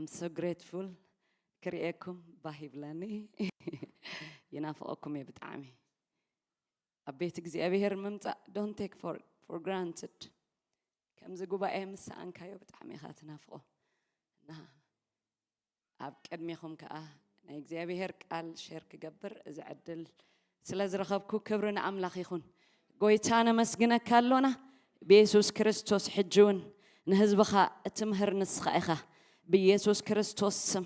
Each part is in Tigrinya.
So grateful ክርእየኩም ባህ ይብለኒ። ይናፍቐኩም እየ ብጣዕሚ። ኣብ ቤት እግዚኣብሔር ምምጻእ don't take for, for granted። ከምዚ ጉባኤ ምስ ሰኣንካዮ ብጣዕሚ ኢኻ ትናፍቖ። እና ኣብ ቅድሜኹም ከኣ ናይ እግዚኣብሔር ቃል ሼር ክገብር እዚ ዕድል ስለ ዝረኸብኩ ክብሪ ንኣምላኽ ይኹን። ጎይታ ነመስግነካ ኣሎና። ብየሱስ ክርስቶስ ሕጂ እውን ንህዝብኻ እትምህር ንስኻ ኢኻ። ብየሱስ ክርስቶስ ስም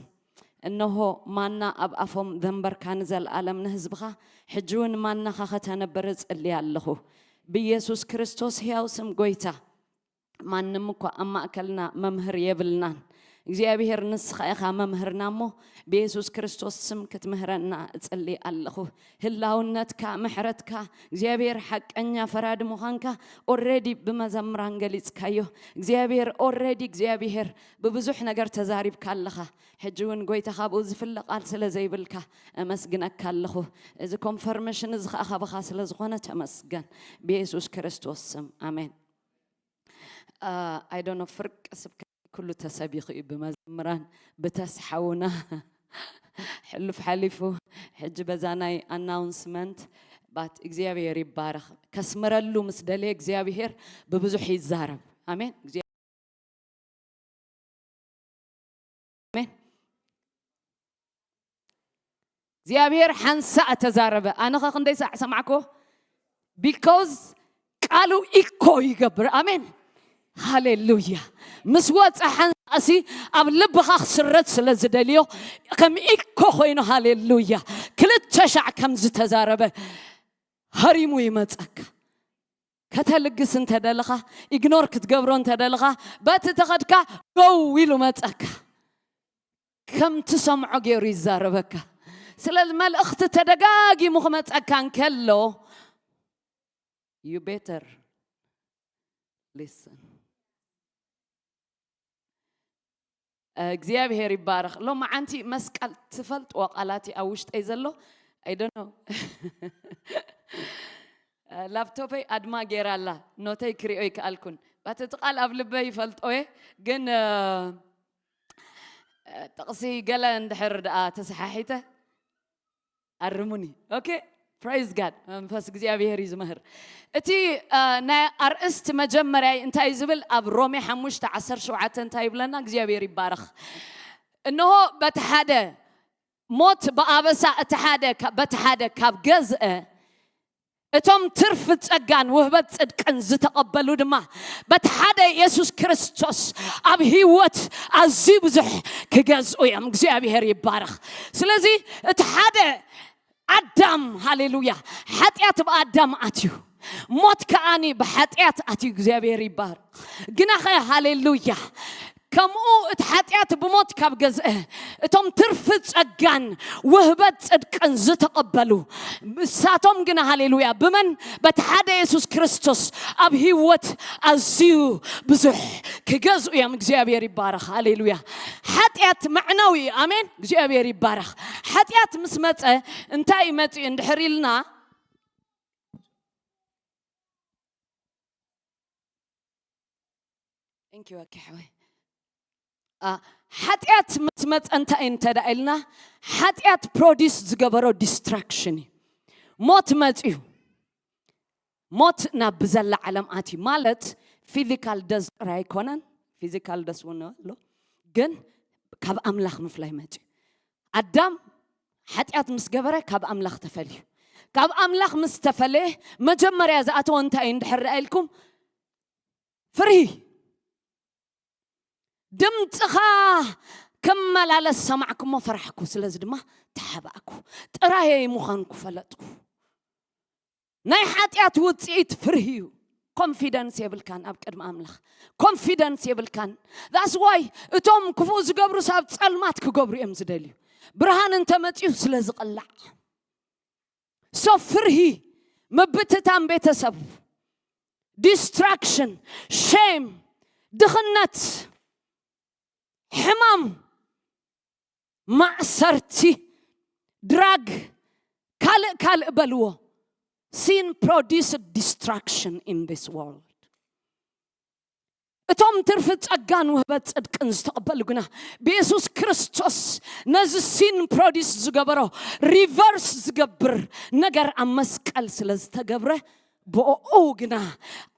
እንሆ ማና ኣብ ኣፎም ዘንበርካ ንዘለኣለም ንህዝብኻ ሕጂ እውን ማናኻ ከተነብር እጽሊ ኣለኹ። ብየሱስ ክርስቶስ ሕያው ስም ጎይታ ማንም እኳ ኣብ ማእከልና መምህር የብልናን። እግዚኣብሔር ንስኻ ኢኻ መምህርና እሞ ብየሱስ ክርስቶስ ስም ክትምህረና እጽሊ ኣለኹ። ህላውነትካ፣ ምሕረትካ፣ እግዚኣብሔር ሓቀኛ ፈራዲ ምዃንካ ኦረዲ ብመዘምራን ገሊጽካዮ። እግዚኣብሔር ኦረዲ እግዚኣብሔር ብብዙሕ ነገር ተዛሪብካ ኣለኻ። ሕጂ እውን ጎይታ ካብኡ ዝፍለ ቃል ስለ ዘይብልካ እመስግነካ ኣለኹ። እዚ ኮንፈርሜሽን እዚ ከዓ ካባኻ ስለ ዝኾነ ተመስገን። ብየሱስ ክርስቶስ ስም ኣሜን። ኣይዶኖ ፍርቂ ስብከት ኩሉ ተሰቢኹ እዩ ብመዘምራን ብተስሓውና ሕሉፍ ሓሊፉ። ሕጂ በዛ ናይ ኣናውንስመንት ባት እግዚኣብሔር ይባረኽ። ከስምረሉ ምስ ደለየ እግዚኣብሔር ብብዙሕ ይዛረብ። ኣሜን። እግዚኣብሔር ሓንሳእ ተዛረበ። ኣነኸ ክንደይ ሳዕ ሰማዕኮ? ቢኮዝ ቃሉ ኢኮ ይገብር። ኣሜን። ሃሌሉያ። ምስ ወፀ ሓንሳእሲ ኣብ ልብኻ ክስረት ስለ ዝደልዮ ከም ኢኮ ኮይኑ፣ ሃሌሉያ፣ ክልተ ሻዕ ከም ዝተዛረበ ሃሪሙ ይመፀካ። ከተልግስ እንተደለኻ፣ ኢግኖር ክትገብሮ እንተደለኻ፣ በቲ ተኸድካ ደው ኢሉ መፀካ። ከም ትሰምዖ ገይሩ ይዛረበካ። ስለዚ መልእኽቲ ተደጋጊሙ ክመፀካ እንከሎ፣ you better listen። እግዚኣብሔር ይባረኽ። ሎማዓንቲ መስቀል ትፈልጥዎ ቃላት እዩ ኣብ ውሽጠይ ዘሎ። I don't know። ላፕቶፐይ ኣድማ ገይራ ኣላ፣ ኖተይ ክሪኦ ይከኣልኩን። ባት እቲ ቃል ኣብ ልበይ ይፈልጦ እየ፣ ግን ጥቕሲ ገለ እንድሕር ደኣ ተሰሓሒተ ኣርሙኒ። ኦኬ፣ ፕሬዝ ጋድ። መንፈስ እግዚኣብሔር እዩ ዝምህር። እቲ ናይ ኣርእስቲ መጀመርያ እንታይ ዝብል? ኣብ ሮሜ ሓሙሽተ ዓሰርተ ሸውዓተ እንታይ ይብለና? እግዚኣብሔር ይባረኽ። እንሆ በቲ ሓደ ሞት ብኣበሳ እቲ ሓደ በቲ ሓደ ካብ ገዝአ፣ እቶም ትርፊ ጸጋን ውህበት ጽድቅን ዝተቐበሉ ድማ በቲ ሓደ የሱስ ክርስቶስ ኣብ ህይወት ኣዝዩ ብዙሕ ክገዝኡ እዮም። እግዚኣብሔር ይባረኽ። ስለዚ እቲ ሓደ ኣዳም፣ ሃሌሉያ፣ ሓጢኣት ብኣዳም ኣትዩ፣ ሞት ከኣኒ ብሓጢኣት ኣትዩ። እግዚኣብሔር ይባረኽ። ግናኸ፣ ሃሌሉያ፣ ከምኡ እቲ ሓጢኣት ብሞት ካብ ገዝአ፣ እቶም ትርፊ ጸጋን ውህበት ጽድቅን ዝተቐበሉ፣ ንሳቶም ግና፣ ሃሌሉያ፣ ብመን? በቲ ሓደ የሱስ ክርስቶስ ኣብ ህይወት ኣዝዩ ብዙሕ ክገዝኡ እዮም። እግዚኣብሔር ይባረኽ። ሃሌሉያ። ሓጢኣት መዕነዊ እዩ። ኣሜን። እግዚኣብሔር ይባረኽ። ሓጢኣት ምስ መጸ እንታይ መጺኡ እንድሕር ኢልና፣ Thank you ኣኪ ሓወይ። ሓጢኣት ምስ መፀ እንታይ እዩ እንተ ደኣ ኢልና፣ ሓጢኣት ፕሮዲስ ዝገበሮ ዲስትራክሽን እዩ። ሞት መፅዩ። ሞት ናብ ብዘላ ዓለም ኣትዩ ማለት ፊዚካል ደዝ ጥራይ ኣይኮነን። ፊዚካል ደስ እውን ኣሎ፣ ግን ካብ ኣምላኽ ምፍላይ መፅዩ። ኣዳም ሓጢኣት ምስ ገበረ ካብ ኣምላኽ ተፈልዩ። ካብ ኣምላኽ ምስ ተፈለየ መጀመርያ ዝኣተወ እንታይ እዩ እንድሕር ደኣ ኢልኩም፣ ፍርሂ። ድምፅኻ ክመላለስ ሰማዕኩሞ፣ ፈራሕኩ። ስለዚ ድማ ተሓባእኩ፣ ጥራየይ ምዃንኩ ፈለጥኩ። ናይ ሓጢኣት ውፅኢት ፍርሂ እዩ። ኮንፊደንስ የብልካን ኣብ ቅድሚ ኣምላኽ፣ ኮንፊደንስ የብልካን። That's why እቶም ክፉእ ዝገብሩ ኣብ ፀልማት ክገብሩ እዮም ዝደልዩ፣ ብርሃን እንተመፅዩ ስለ ዝቕላዕ። ሶ ፍርሂ፣ ምብትታን ቤተሰብ፣ ዲስትራክሽን፣ ሼም፣ ድኽነት፣ ሕማም፣ ማእሰርቲ፣ ድራግ፣ ካልእ ካልእ በልዎ። Sin produced destruction in this world። እቶም ትርፊ ጸጋን ውህበት ጽድቅን ዝተቐበሉ ግና፣ ብየሱስ ክርስቶስ ነዚ ሲን ፕሮዲስ ዝገበሮ፣ ሪቨርስ ዝገብር ነገር ኣብ መስቀል ስለ ዝተገብረ፣ ብኦኡ ግና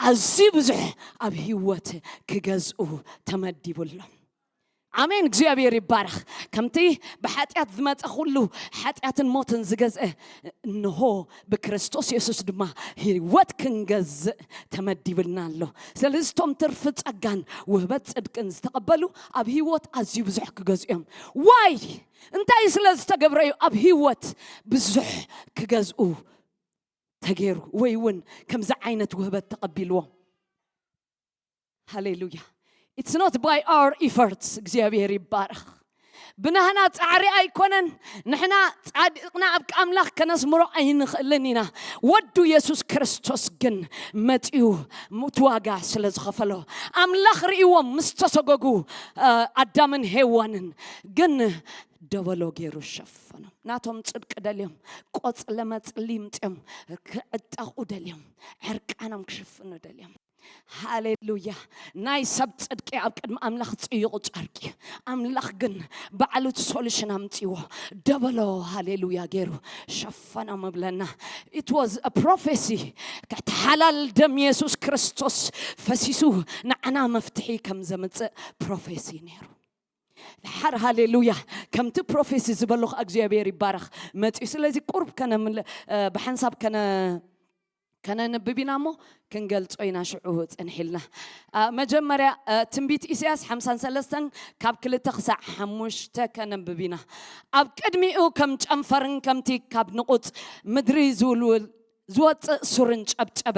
ኣዝዩ ብዙሕ ኣብ ህይወት ክገዝኡ ተመዲቡ ኣሎ። ኣሜን። እግዚኣብሔር ይባረኽ። ከምቲ ብሓጢኣት ዝመጸ ኩሉ ሓጢኣትን ሞትን ዝገዝአ፣ እንሆ ብክርስቶስ የሱስ ድማ ህይወት ክንገዝእ ተመዲብልና ኣሎ። ስለዚ እቶም ትርፊ ጸጋን ውህበት ጽድቅን ዝተቐበሉ ኣብ ህይወት ኣዝዩ ብዙሕ ክገዝኡ እዮም። ዋይ? እንታይ ስለ ዝተገብረ እዩ ኣብ ህይወት ብዙሕ ክገዝኡ ተገይሩ? ወይ እውን ከምዚ ዓይነት ውህበት ተቐቢልዎም? ሃሌሉያ። It's not by our efforts። እግዚኣብሔር ይባረኽ። ብናህና ጻዕሪ ኣይኮነን። ንሕና ጻድቕና ኣብ ኣምላኽ ከነስምሮ ኣይንኽእልን ኢና። ወዱ የሱስ ክርስቶስ ግን መጺኡ፣ እቲ ዋጋ ስለ ዝኸፈሎ፣ ኣምላኽ ርእይዎም ምስ ተሰጎጉ፣ ኣዳምን ሄዋንን ግን ደበሎ ገይሩ ሸፈኖም። ናቶም ጽድቂ ደልዮም፣ ቆጽለ መጽሊ ምጽኦም ክዕጠቑ ደልዮም፣ ዕርቃኖም ክሽፍኑ ደልዮም። ሃሌሉያ። ናይ ሰብ ጽድቂ ኣብ ቅድሚ ኣምላኽ ጽይቑ ጨርቂ እዩ። ኣምላኽ ግን ባዕሉ እቲ ሶሉሽን ኣምጺዎ፣ ደበሎ፣ ሃሌሉያ፣ ገይሩ ሸፈኖም እብለና። It was a prophecy። እቲ ሓላል ደም የሱስ ክርስቶስ ፈሲሱ ንዓና መፍትሒ ከም ዘምጽእ ፕሮፌሲ ነይሩ። ድሓር፣ ሃሌሉያ፣ ከምቲ ፕሮፌሲ ዝበሎ ኸዓ እግዚኣብሔር ይባረኽ መጺኡ። ስለዚ ቁርብ ከነ ብሓንሳብ ከነ ከነንብብ ኢና እሞ ክንገልጾ ኢና ሽዑ ጽንሕ ኢልና። መጀመርያ ትንቢት ኢሳያስ ሓምሳን ሰለስተን ካብ ክልተ ክሳዕ ሓሙሽተ ከነንብብ ኢና። ኣብ ቅድሚኡ ከም ጨንፈርን ከምቲ ካብ ንቑጽ ምድሪ ዝውልውል ዝወጽእ ሱርን ጨብጨበ።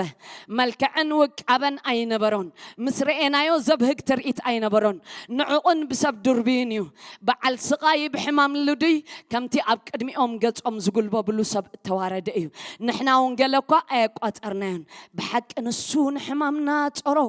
መልክዕን ውቃበን ኣይነበሮን። ምስ ረኤናዮ ዘብህግ ትርኢት ኣይነበሮን። ንዕቑን ብሰብ ድርብይን እዩ። በዓል ስቓይ ብሕማም ልዱይ ከምቲ ኣብ ቅድሚኦም ገጾም ዝጉልበብሉ ሰብ እተዋረደ እዩ። ንሕና እውን ገለ እኳ ኣየቋጸርናዮን። ብሓቂ ንሱ ንሕማምና ጾሮ፣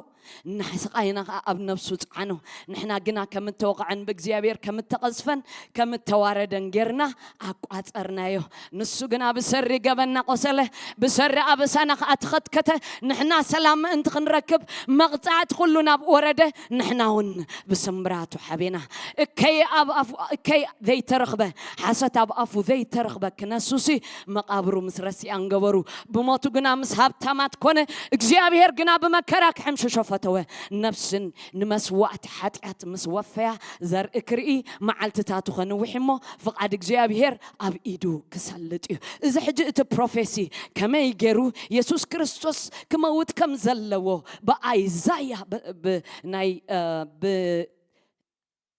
ንስቓይና ኸዓ ኣብ ነፍሱ ጸዓኖ። ንሕና ግና ከም እተወቕዐን ብእግዚኣብሔር ከም እተቐዝፈን ከም እተዋረደን ጌርና ኣቋጸርናዮ። ንሱ ግና ብሰሪ ገበንና ቆሰለ፣ ብሰሪ ኣበሳና ኸዓ ተኸትከተ። ንሕና ሰላም ምእንቲ ክንረክብ መቕጻዕቲ ኩሉ ናብ ወረደ፣ ንሕና እውን ብስምብራቱ ሓቤና። እከይ ኣብ ኣፉ፣ እከይ ዘይተረኽበ፣ ሓሰት ኣብ ኣፉ ዘይተረኽበ ክነሱሲ መቓብሩ ምስ ረሲኣን ገበሩ። ብሞቱ ግና ምስ ሃብታማት ኮነ፣ እግዚኣብሔር ግና ብመከራ ክሕምሽሾ ፈተወ። ነፍስን ንመስዋእቲ ሓጢኣት ምስ ወፈያ ዘርኢ ክርኢ መዓልትታቱ ከንውሕ እሞ ፍቓድ እግዚኣብሔር ኣብ ኢዱ ክሰልጥ እዩ። እዚ ሕጂ እቲ ፕሮፌሲ ከመይ ገይሩ የሱስ ክርስቶስ ክመውት ከም ዘለዎ ብኣይዛያ ብ-፣ ብ-፣ ናይ፣ እ፣ ብ-፣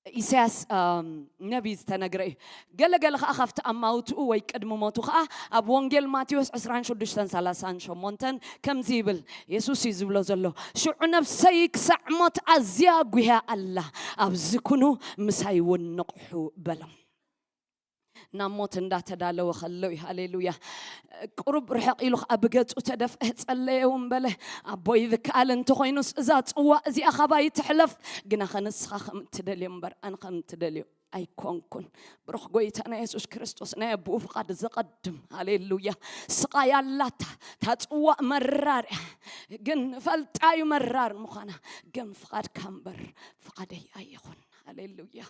ኢሳያስ፣ እም፣ ነቢይ ዝተነግረ እዩ። ገለ ገለ ኸዓ ካብቲ ኣማውትኡ ወይ ቅድሚ ሞቱ ኸዓ ኣብ ወንጌል ማቴዎስ ዕስራን ሽዱሽተን ሰላሳን ሸሞንተን ከምዚ ይብል። የሱስ እዩ ዝብሎ ዘሎ። ሽዑ ነፍሰይ ክሳዕ ሞት ኣዝያ ጉህያ ኣላ። ኣብዚ ኩኑ ምሳይ እውን ንቕሑ በሎም። ናብ ሞት እንዳተዳለወ ከሎ እዩ። ሃሌሉያ። ቁሩብ ርሕቕ ኢሉ ኸዓ ብገጹ ተደፍአ፣ ጸለየ እውን በለ። ኣቦይ ዝከኣል እንተኾይኑስ እዛ ጽዋእ እዚኣ ኻባይ ትሕለፍ፣ ግናኸ ንስኻ ከም እትደልዮ እምበር ኣነ ከም እትደልዮ ኣይኮንኩን። ብሩኽ ጎይታና የሱስ ክርስቶስ ናይ ኣቦኡ ፍቓድ ዘቐድም። ሃሌሉያ። ስቓይ ኣላታ፣ እታ ጽዋእ መራር እያ። ግን ፈልጣ እዩ መራር ምዃና። ግን ፍቓድካ እምበር ፍቓደይ ኣይኹን። ሃሌሉያ።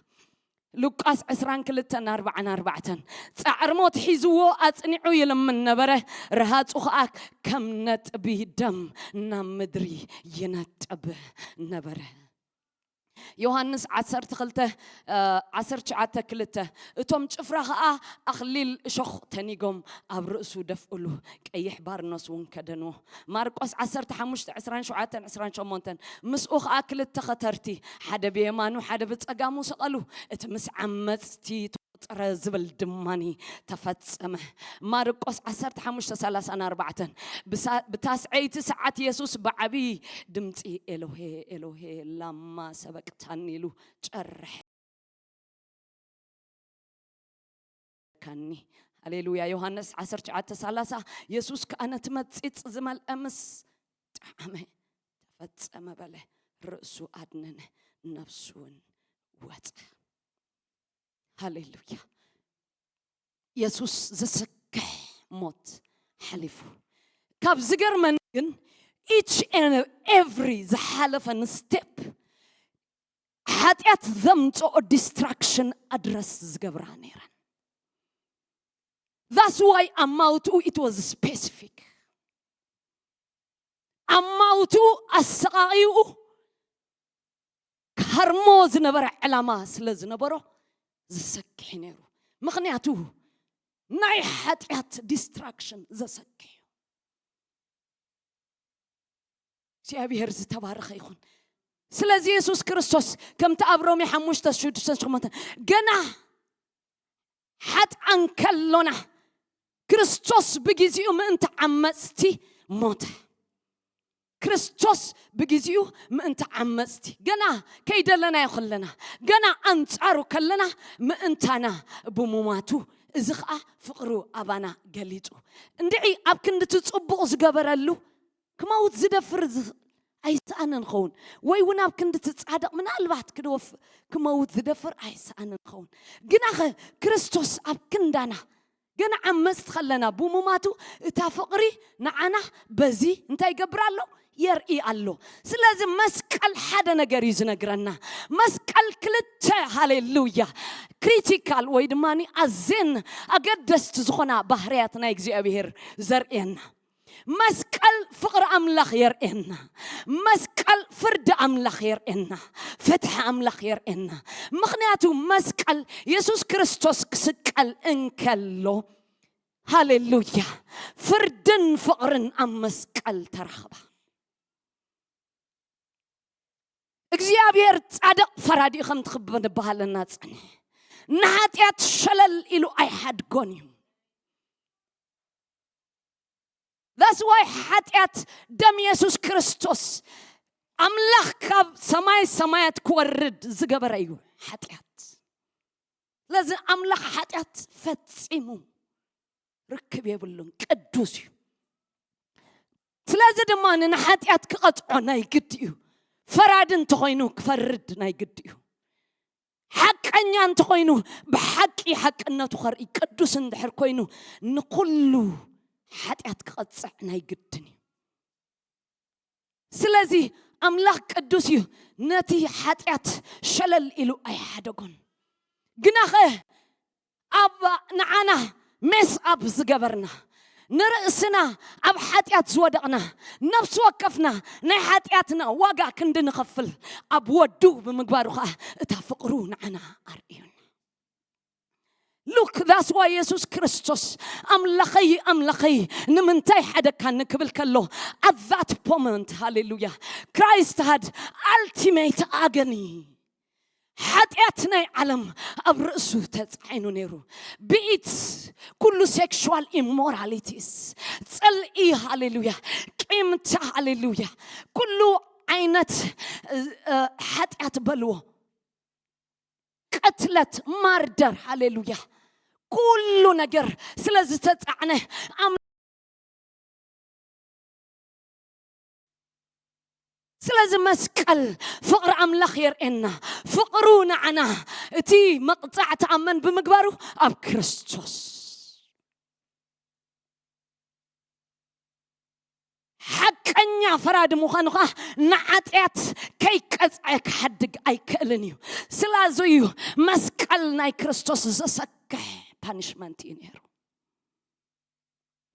ሉቃስ ዕስራን ክልተን ኣርባዓን ኣርባዕተን፣ ጻዕሪ ሞት ሒዝዎ ኣጽኒዑ ይልምን ነበረ፣ ረሃጹ ኸኣ ከም ነጥቢ ደም ናብ ምድሪ ይነጥብ ነበረ። ዮሃንስ ዓሰርተ ክልተ፣ እ፣ ዓሰርተ ትሽዓተ ክልተ፣ እቶም ጭፍራ ኸኣ ኣኽሊል እሾኽ ተኒጎም ኣብ ርእሱ ደፍእሉ፣ ቀይሕ ባርኖስ እውን ከደንዎ። ማርቆስ ዓሰርተ ሓሙሽተ ዕስራን ሸውዓተን ዕስራን ሸሞንተን፣ ምስኡ ኸኣ ክልተ ኸተርቲ፣ ሓደ ብየማኑ ሓደ ብጸጋሙ ሰቐሉ። እቲ ምስ ዓመጽቲ ተቖጸረ ዝብል ድማኒ ተፈጸመ። ማርቆስ ዓሰርተ ሓሙሽተ ሰላሳን ኣርባዕተን፣ ብሳ-፣ ብታስዐይቲ ሰዓት የሱስ ብዓብዪ ድምጺ፣ ኤሎሄ፣ ኤሎሄ፣ ላማ ሰበቅታኒ ኢሉ ጨርሐ። ካኒ። ሃሌሉያ። ዮሃንስ ዓሰርተ ትሽዓተ ሰላሳ፣ የሱስ ከኣ ነቲ መጺጽ ዝመልአ ምስ ጠዓመ፣ ተፈጸመ በለ። ርእሱ ኣድነነ፣ ነፍሱ እውን ወጸ። ሃሌሉያ። የሱስ ዘሰክሕ ሞት ሓሊፉ። ካብ ዝገርመኒ ግን፣ each and every ዝሓለፈን ስቴፕ ሓጢኣት ዘምፅኦ ዲስትራክሽን ኣድረስ ዝገብራ ነይረን። That's why ኣማውትኡ it was specific። ኣማውትኡ ኣሰቃቂኡ ክሃርሞ ዝነበረ ዕላማ ስለ ዝነበሮ ዘሰክሕ ነይሩ። ምክንያቱ ናይ ሓጢኣት ዲስትራክሽን ዘሰክሕ እዩ። እግዚኣብሔር ዝተባረኸ ይኹን። ስለዚ የሱስ ክርስቶስ ከምቲ ኣብ ሮሜ ሓሙሽተ ሽዱሽተ ሸሞንተ ገና ሓጥኣን ከሎና ክርስቶስ ብግዚኡ ምእንቲ ዓመፅቲ ሞተ። ክርስቶስ ብግዚኡ ምእንቲ ዓመፅቲ ገና ከይደለናዮ ከለና ገና ኣንጻሩ ከለና ምእንታና ብሙማቱ እዚ ኸኣ ፍቕሩ ኣባና ገሊጹ። እንድዒ ኣብ ክንዲ እቲ ጽቡቕ ዝገበረሉ ክመውት ዝደፍር ዝ- ኣይሰኣነን ኸውን ወይ እውን ኣብ ክንዲ እቲ ጻድቕ ምናልባት ክደወፍ ክመውት ዝደፍር ኣይሰኣነን ኸውን ግናኸ ክርስቶስ ኣብ ክንዳና ገና ዓመፅቲ ከለና ብሙማቱ እታ ፍቕሪ ንዓና በዚ እንታይ ይገብር ኣሎ የርኢ ኣሎ። ስለዚ መስቀል ሓደ ነገር እዩ ዝነግረና። መስቀል ክልተ ሃሌሉያ ክሪቲካል ወይ ድማ ኣዜን ኣገደስቲ ዝኾና ባህርያት ናይ እግዚኣብሔር ዘርእየና። መስቀል ፍቕሪ ኣምላኽ የርእየና። መስቀል ፍርዲ ኣምላኽ የርእየና። ፍትሒ ኣምላኽ የርእየና። ምኽንያቱ መስቀል የሱስ ክርስቶስ ክስቀል እንከሎ ሃሌሉያ ፍርድን ፍቕርን ኣብ መስቀል ተራኽባ። እግዚኣብሔር ጻድቕ ፈራዲኡ ከም ትኽብን በሃለና ጸንሐ። ንሓጢኣት ሸለል ኢሉ ኣይሓድጎን እዩ። That's why ሓጢኣት ደም የሱስ ክርስቶስ ኣምላኽ ካብ ሰማይ ሰማያት ክወርድ ዝገበረ እዩ ሓጢኣት። ስለዚ ኣምላኽ ሓጢኣት ፈጺሙ ርክብ የብሉን፣ ቅዱስ እዩ። ስለዚ ድማ ንሓጢኣት ክቐጽዖ ናይ ግድ እዩ። ፈራዲ እንተኾይኑ ክፈርድ ናይ ግድ እዩ። ሓቀኛ እንተኾይኑ ብሓቂ ሓቅነቱ ከርኢ ቅዱስ እንድሕር ኮይኑ ንኩሉ ሓጢኣት ክቐጽዕ ናይ ግድን እዩ። ስለዚ ኣምላኽ ቅዱስ እዩ፣ ነቲ ሓጢኣት ሸለል ኢሉ ኣይሓደጎን። ግናኸ ኣብ ንዓና ሜስ ኣብ ዝገበርና ንርእስና ኣብ ሓጢኣት ዝወደቕና ነፍሲ ወከፍና ናይ ሓጢኣትና ዋጋ ክንዲ ንኸፍል ኣብ ወዱ ብምግባሩ ኸዓ እታ ፍቕሩ ንዓና ኣርእዩና። ሉክ that's why የሱስ ክርስቶስ ኣምላኸይ ኣምላኸይ ንምንታይ ሓደካኒ ክብል ከሎ at that moment ሃሌሉያ Christ had ultimate agony ሓጢኣት ናይ ዓለም ኣብ ርእሱ ተጻዒኑ ነይሩ። ብኢት ኩሉ ሴክሹዋል ኢሞራሊቲስ ጽልኢ ሃሌሉያ ቂምታ ሃሌሉያ ኩሉ ዓይነት እ፣ እ፣ ሓጢኣት በልዎ ቅትለት ማርደር ሃሌሉያ ኩሉ ነገር ስለ ዝተጻዕነ ኣም- ስለዚ መስቀል ፍቕሪ ኣምላኽ የርእየና። ፍቕሩ ንዓና እቲ መቕጻዕቲ ኣመን ብምግባሩ ኣብ ክርስቶስ ሓቀኛ ፈራዲ ምዃኑ ኸዓ ንዓጢኣት ከይቀጽዐ ክሓድግ ኣይክእልን እዩ። ስላዙ እዩ መስቀል ናይ ክርስቶስ ዘሰክሕ ፓኒሽመንት እዩ ነይሩ።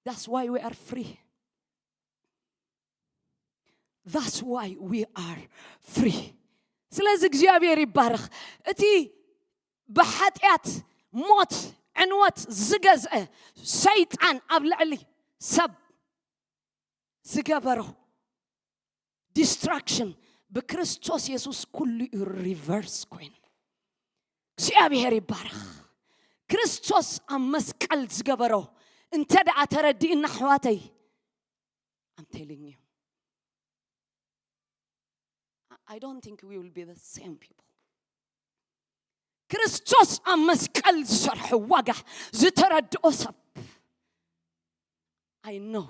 That's why we are free. That's why we are free. ስለዚ እግዚኣብሔር ይባረኽ። እቲ ብሓጢኣት ሞት ዕንወት ዝገዝአ ሰይጣን ኣብ ልዕሊ ሰብ ዝገበሮ ዲስትራክሽን ብክርስቶስ የሱስ ኩሉ እዩ ሪቨርስ ኮይኑ እግዚኣብሔር ይባረኽ። ክርስቶስ ኣብ መስቀል ዝገበሮ እንተ ደኣ ተረዲእና ኣሕዋተይ I'm telling you I don't think we will be the same people ክርስቶስ ኣብ መስቀል ዝሰርሖ ዋጋ ዝተረድኦ ሰብ I know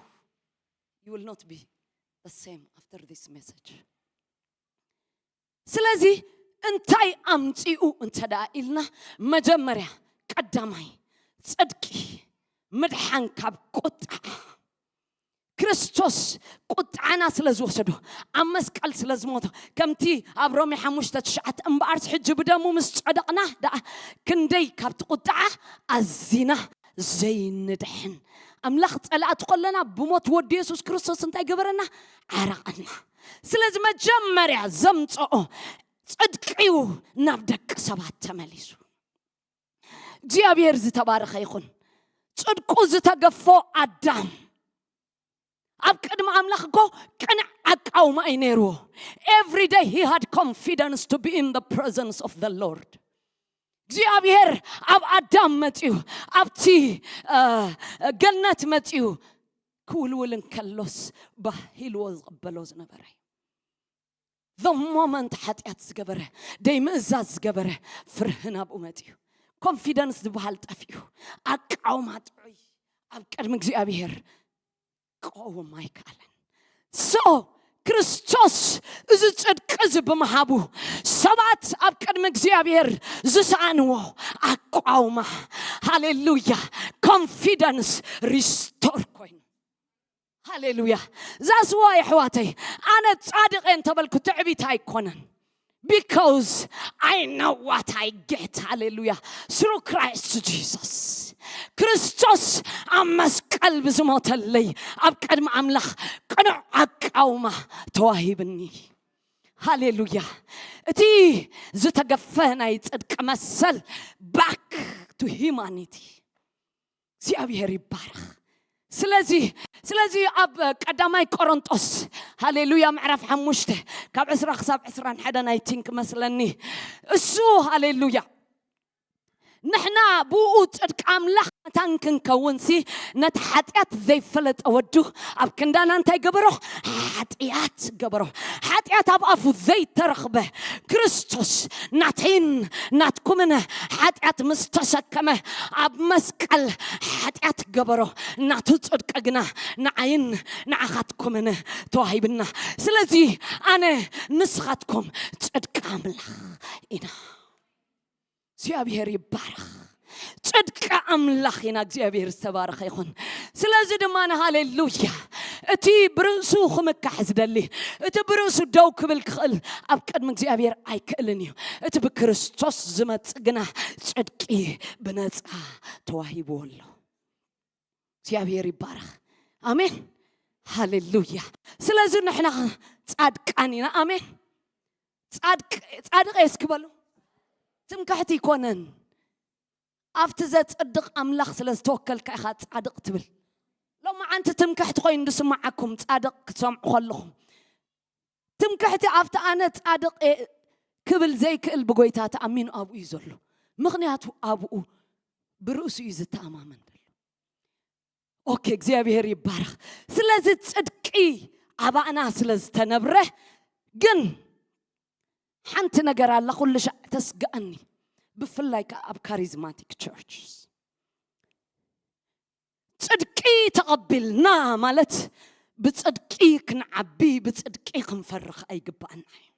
you will not be the same after this message ስለዚ እንታይ ኣምፂኡ እንተ ደኣ ኢልና መጀመርያ ቀዳማይ ፅድቂ ምድሓን ካብ ቁጣ ክርስቶስ ቁጥዓና ስለ ዝወሰዶ፣ ኣብ መስቀል ስለ ዝሞቶ፣ ከምቲ ኣብ ሮሜ ሓሙሽተ ትሽዓተ፣ እምበኣርስ ሕጂ ብደሙ ምስ ጸደቕና ደኣ፣ ክንደይ ካብቲ ቁጥዓ ኣዚና ዘይንድሕን። ኣምላኽ ጸላእቲ ከለና፣ ብሞት ወዲ የሱስ ክርስቶስ እንታይ ገበረና? ዓረቐና። ስለዚ መጀመርያ ዘምጽኦ ጽድቂ እዩ ናብ ደቂ ሰባት ተመሊሱ። እግዚኣብሔር ዝተባረኸ ይኹን። ጽድቁ ዝተገፎ ኣዳም ኣብ ቅድሚ ኣምላኽ እኮ ቅንዕ ኣቃውማ እዩ ነይርዎ። Every day he had confidence to be in the presence of the Lord. እግዚኣብሔር ኣብ ኣዳም መጺኡ፣ ኣብቲ እ፣ ገነት መጺኡ ክውልውል እንከሎስ ባሂልዎ ዝቕበሎ ዝነበረ እዩ። The moment ሓጢኣት ዝገበረ፣ ደይ ምእዛዝ ዝገበረ፣ ፍርህን ኣብኡ መጺኡ። ኮንፊደንስ ዝበሃል ጠፊኡ። ኣቃውማ ጥዑይ ኣብ ቅድሚ እግዚኣብሔር ክቐውም ኣይከኣለን። So ክርስቶስ እዚ ጽድቂ እዚ ብምሃቡ ሰባት ኣብ ቅድሚ እግዚኣብሔር ዝሰኣንዎ ኣቃውማ፣ ሃሌሉያ፣ ኮንፊደንስ ሪስቶር ኮይኑ። ሃሌሉያ። ዛስዋ የሕዋተይ፣ ኣነ ጻድቕ እየ እንተበልኩ ትዕቢት ኣይኮነን። Because I know what I get. ሃሌሉያ። Through Christ Jesus. ክርስቶስ ኣብ መስቀል ብዝሞተለይ ኣብ ቅድሚ ኣምላኽ ቅኑዕ ኣቃውማ ተዋሂብኒ። ሃሌሉያ። እቲ ዝተገፈ ናይ ጽድቂ መሰል back to humanity። እግዚኣብሔር ይባረኽ። ስለዚ ስለዚ ኣብ ቀዳማይ ቆሮንጦስ፣ ሃሌሉያ፣ ምዕራፍ ሓሙሽተ ካብ ዕስራ ክሳብ ዕስራን ሓደን፣ I think፣ መስለኒ፣ እሱ፣ ሃሌሉያ፣ ንሕና ብኡ ጽድቂ ኣምላኽ መታን ክንከውንሲ፣ ነቲ ሓጢኣት ዘይፈለጠ ወዱ ኣብ ክንዳና እንታይ ገበሮ? ሓጢኣት ገበሮ። ሓጢኣት ኣብ ኣፉ ዘይተረኽበ ክርስቶስ ናተይን ናትኩምን ሓጢኣት ምስ ተሰከመ፣ ኣብ መስቀል ሓጢኣት ገበሮ። ናቱ ጽድቂ ግና ንዓይን ንዓኻትኩምን ተዋሂብና። ስለዚ ኣነ ንስኻትኩም ጽድቂ ኣምላኽ ኢና። እግዚኣብሔር ይባረኽ። ጽድቂ ኣምላኽ ኢና። እግዚኣብሔር ዝተባረኸ ይኹን። ስለዚ ድማ፣ ሃሌሉያ፣ እቲ ብርእሱ ክምካሕ ዝደሊ፣ እቲ ብርእሱ ደው ክብል ክኽእል ኣብ ቅድሚ እግዚኣብሔር ኣይክእልን እዩ። እቲ ብክርስቶስ ዝመጽእ ግና ጽድቂ ብነጻ ተዋሂብዎ ኣሎ። እግዚኣብሔር ይባረኽ። ኣሜን። ሃሌሉያ። ስለዚ ንሕና ጻድቃን ኢና። ኣሜን። ጻድቅ-፣ ጻድቅ እየ እስኪ በሉ። ትምክሕቲ ኣይኮነን። ኣብቲ ዘጽድቕ ኣምላኽ ስለ ዝተወከልካ ኢኻ ጻድቕ ትብል። ሎማዓንቲ ትምክሕቲ ኮይኑ ዝስምዓኩም ጻድቕ ክትሰምዑ ከለኹም፣ ትምክሕቲ ኣብቲ ኣነ ጻድቕ እየ ክብል ዘይክእል ብጎይታ ተኣሚኑ ኣብኡ እዩ ዘሎ። ምኽንያቱ ኣብኡ ብርእሱ እዩ ዝተኣማመን ዘሎ። ኦኬ፣ እግዚኣብሔር ይባረኽ። ስለዚ ጽድቂ ኣባእና ስለ ዝተነብረ፣ ግን ሓንቲ ነገር ኣላ ኩሉ ሻዕ ተስግኣኒ፣ ብፍላይ ከኣ ኣብ ካሪዝማቲክ ቸርችስ። ጽድቂ ተቐቢልና ማለት ብጽድቂ ክንዓቢ፣ ብጽድቂ ክንፈርኽ ኣይግባኣና እዩ።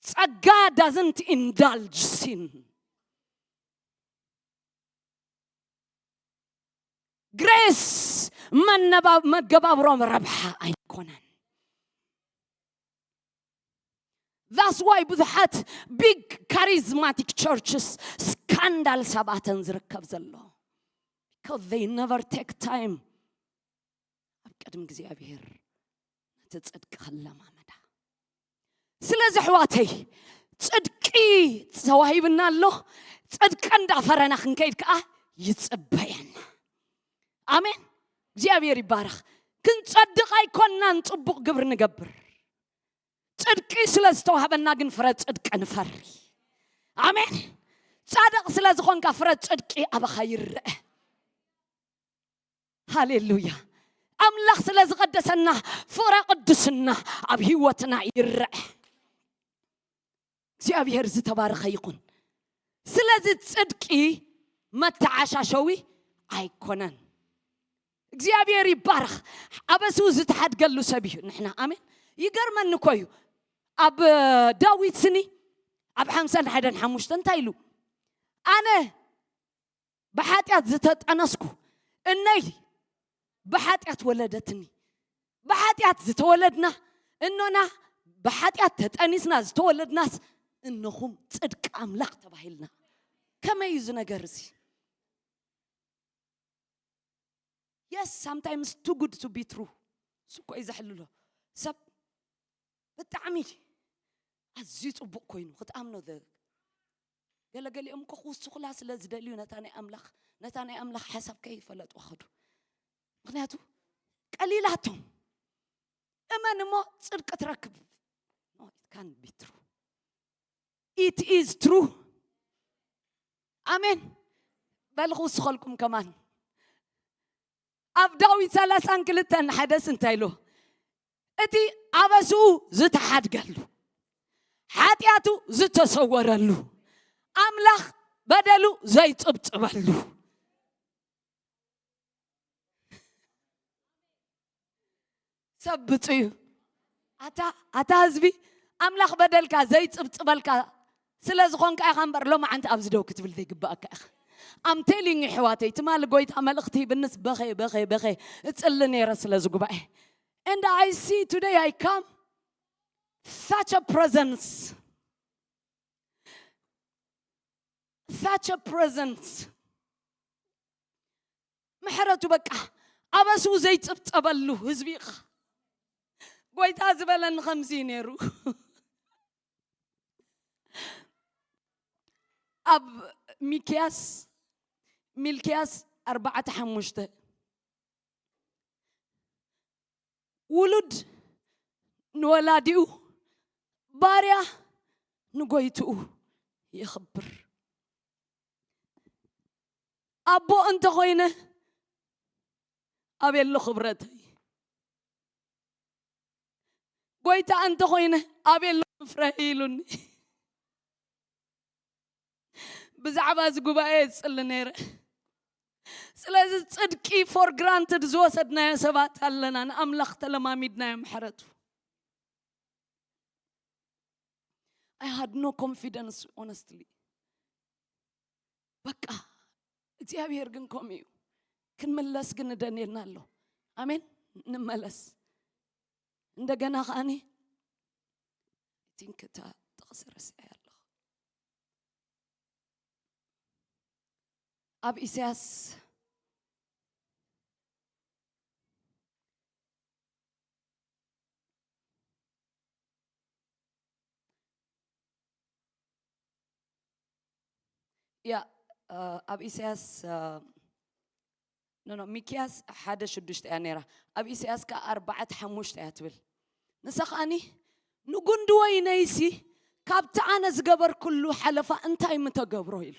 ጸጋ doesn't indulge sin። ግሬስ መነባ-፣ መገባብሮ ረብሓ ኣይኮነን። That's why ብዙሓት ቢግ ካሪዝማቲክ ቸርችስ ስካንዳል ሰባተን ዝርከብ ዘሎ። Because they never take time ኣብ ቅድሚ እግዚኣብሔር ነቲ ጽድቂ ክለማመዳ። ስለዚ ኣሕዋተይ፣ ጽድቂ ተዋሂብና ኣሎ። ጽድቂ እንዳፈረና ክንከይድ ከኣ ይጽበየና። ኣሜን። እግዚኣብሔር ይባረኽ። ክንጸድቕ ኣይኮንናን ጽቡቕ ግብሪ ንገብር። ጽድቂ ስለ ዝተዋህበና ግን ፍረ ጽድቂ ንፈሪ። ኣሜን። ጻድቕ ስለ ዝኾንካ ፍረ ጽድቂ ኣባኻ ይረአ። ሃሌሉያ። ኣምላኽ ስለ ዝቐደሰና ፍቕረ ቅድስና ኣብ ህይወትና ይረአ። እግዚኣብሔር ዝተባረኸ ይኹን። ስለዚ ጽድቂ መተዓሻሸዊ ኣይኮነን። እግዚኣብሔር ይባረኽ። ኣበሱ ዝተሓድገሉ ሰብ እዩ ንሕና። ኣሜን። ይገርመኒ እኮ እዩ። ኣብ ዳዊት ስኒ ኣብ ሓምሳን ሓደን ሓሙሽተ እንታይ ኢሉ? ኣነ ብሓጢኣት ዝተጠነስኩ እነይ ብሓጢኣት ወለደትኒ። ብሓጢኣት ዝተወለድና እኖና፣ ብሓጢኣት ተጠኒስና ዝተወለድናስ እነኹም ጽድቂ ኣምላኽ ተባሂልና። ከመይ እዩ እዚ ነገር እዚ? Yes, sometimes too good to be true። እሱ እኮ እዩ ዘሕልሎ። ሰብ ብጣዕሚ ኣዝዩ ጽቡቕ ኮይኑ ክትኣምኖ ዘ-፣ ገለገሊኦም እኮ ክውስኹላ ስለ ዝደልዩ ነታ ናይ ኣምላኽ፣ ነታ ናይ ኣምላኽ ሓሳብ ከይፈለጡ ኸዱ። ምኽንያቱ ቀሊላቶም። እመን እሞ ጽድቂ ትረክብ። No, it can't be true. It is true. ኣሜን። በል ክውስኸልኩም ከማን። ኣብ ዳዊት ሰላሳን ክልተን ሓደስ እንታይ ኢሉ? እቲ ኣበስኡ ዝተሓድገሉ፣ ሓጢኣቱ ዝተሰወረሉ፣ ኣምላኽ በደሉ ዘይጽብጽበሉ። ሰብ ብፁዕ እዩ። ኣታ፣ ኣታ ህዝቢ፣ ኣምላኽ በደልካ ዘይጽብጽበልካ ስለ ዝኾንካ ኢኻ እምበር፣ ሎማዓንቲ ኣብዚ ደው ክትብል ዘይግባኣካ ኢኻ። I'm telling you፣ ኣሕዋተይ፣ ትማሊ ጎይታ መልእኽቲ ሂብንስ በኸ፣ በኸ፣ በኸ እጽሊ ነይረ ስለዚ ጉባኤ። And I see today I come such a presence. Such a presence. ምሕረቱ በቃ ኣበስኡ ዘይጽብጸበሉ ህዝቢ ኢኻ። ጎይታ ዝበለኒ ከምዚ እዩ ነይሩ። ኣብ ሚክያስ፣ ሚልክያስ ኣርባዕተ ሓሙሽተ፣ ውሉድ ንወላዲኡ፣ ባርያ ንጎይትኡ የኽብር። ኣቦ እንተኾይነ ኣበሎ ክብረተይ፣ ጎይታ እንተኾይነ ኣበሎ ምፍረይ ኢሉኒ። ብዛዕባ እዚ ጉባኤ እጽሊ ነይረ። ስለዚ ጽድቂ for granted ዝወሰድናዮ ሰባት ኣለና፣ ንኣምላኽ ተለማሚድናዮ ምሕረቱ። I had no confidence, honestly. በቃ እግዚኣብሔር ግን ከምኡ እዩ። ክንምለስ ግን እደንየልና ኣሎ። ኣሜን። ንመለስ እንደገና። ከኣኒ ቲንክ እታ ጥቕሲ ረስዐ ኣለኹ። ኣብ ኢሳያስ ያ ኣብ ኢሳያስ ኖ ኖ ሚክያስ ሓደ ሽዱሽተ እያ ነይራ። ኣብ ኢሳያስ ከኣ ኣርባዕተ ሓሙሽተ እያ ትብል። ንሳ ከኣኒ ንጉንዲ ወይነይሲ ካብቲ ኣነ ዝገበርኩሉ ሓለፋ እንታይ ምተገብሮ ኢሉ።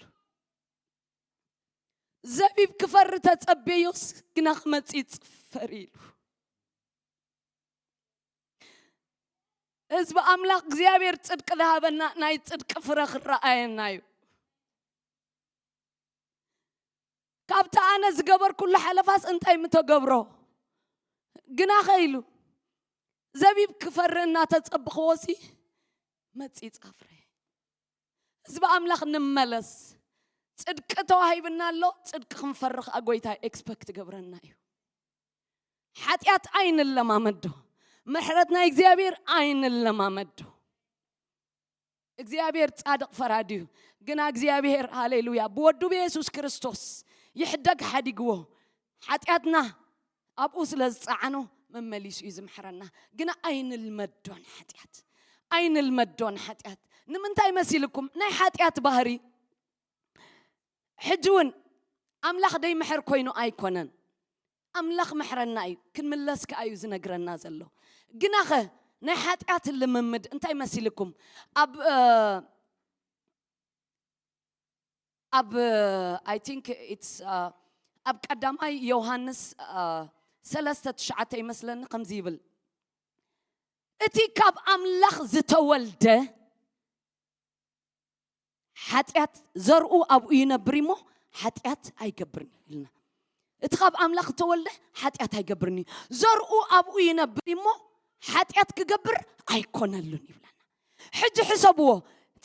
ዘቢብ ክፈሪ ተጸበዮስ ግና ክመጽእ ይጽፈር ኢሉ። ህዝቢ ኣምላኽ እግዚኣብሔር ጽድቂ ዝሃበና ናይ ጽድቂ ፍረ ክረኣየና እዩ። ካብቲ ኣነ ዝገበርኩሉ ሓለፋስ እንታይ ምተገብሮ ግናኸ ኢሉ። ዘቢብ ክፈሪ እናተጸብኽዎሲ መጺ ጻፍረ። ህዝቢ ኣምላኽ ንመለስ። ጽድቂ ተዋሂብና ኣሎ። ጽድቂ ክንፈሪ ከኣ ጎይታ ኤክስፐክት ገብረና እዩ። ሓጢኣት ኣይንለማመዶ። ምሕረት ናይ እግዚኣብሔር ኣይንለማመዶ። እግዚኣብሔር ጻድቕ ፈራዲ እዩ። ግና እግዚኣብሔር ሃሌሉያ ብወዱ ብየሱስ ክርስቶስ ይሕደግ ሓዲግዎ። ሓጢኣትና ኣብኡ ስለ ዝጸዓኖ መመሊሱ እዩ ዝምሕረና። ግና ኣይንልመዶን ሓጢኣት። ኣይንልመዶን ሓጢኣት። ንምንታይ መሲልኩም? ናይ ሓጢኣት ባህሪ ሕጂ እውን ኣምላኽ ደይምሕር ኮይኑ ኣይኮነን። ኣምላኽ ምሕረና እዩ፣ ክንምለስ ከኣ እዩ ዝነግረና ዘሎ። ግናኸ ናይ ሓጢኣት ልምምድ እንታይ መሲልኩም? ኣብ ኣብ I think it's ኣብ ቀዳማይ ዮሃንስ ሰለስተ ትሽዓተ ይመስለኒ ከምዚ ይብል፣ እቲ ካብ ኣምላኽ ዝተወልደ ሓጢኣት ዘርኡ ኣብኡ ይነብር እሞ ሓጢኣት ኣይገብርን እዩ ኢልና። እቲ ካብ ኣምላኽ ዝተወልደ ሓጢኣት ኣይገብርን እዩ። ዘርኡ ኣብኡ ይነብር እሞ ሓጢኣት ክገብር ኣይኮነሉን ይብለና። ሕጂ ሕሰብዎ፣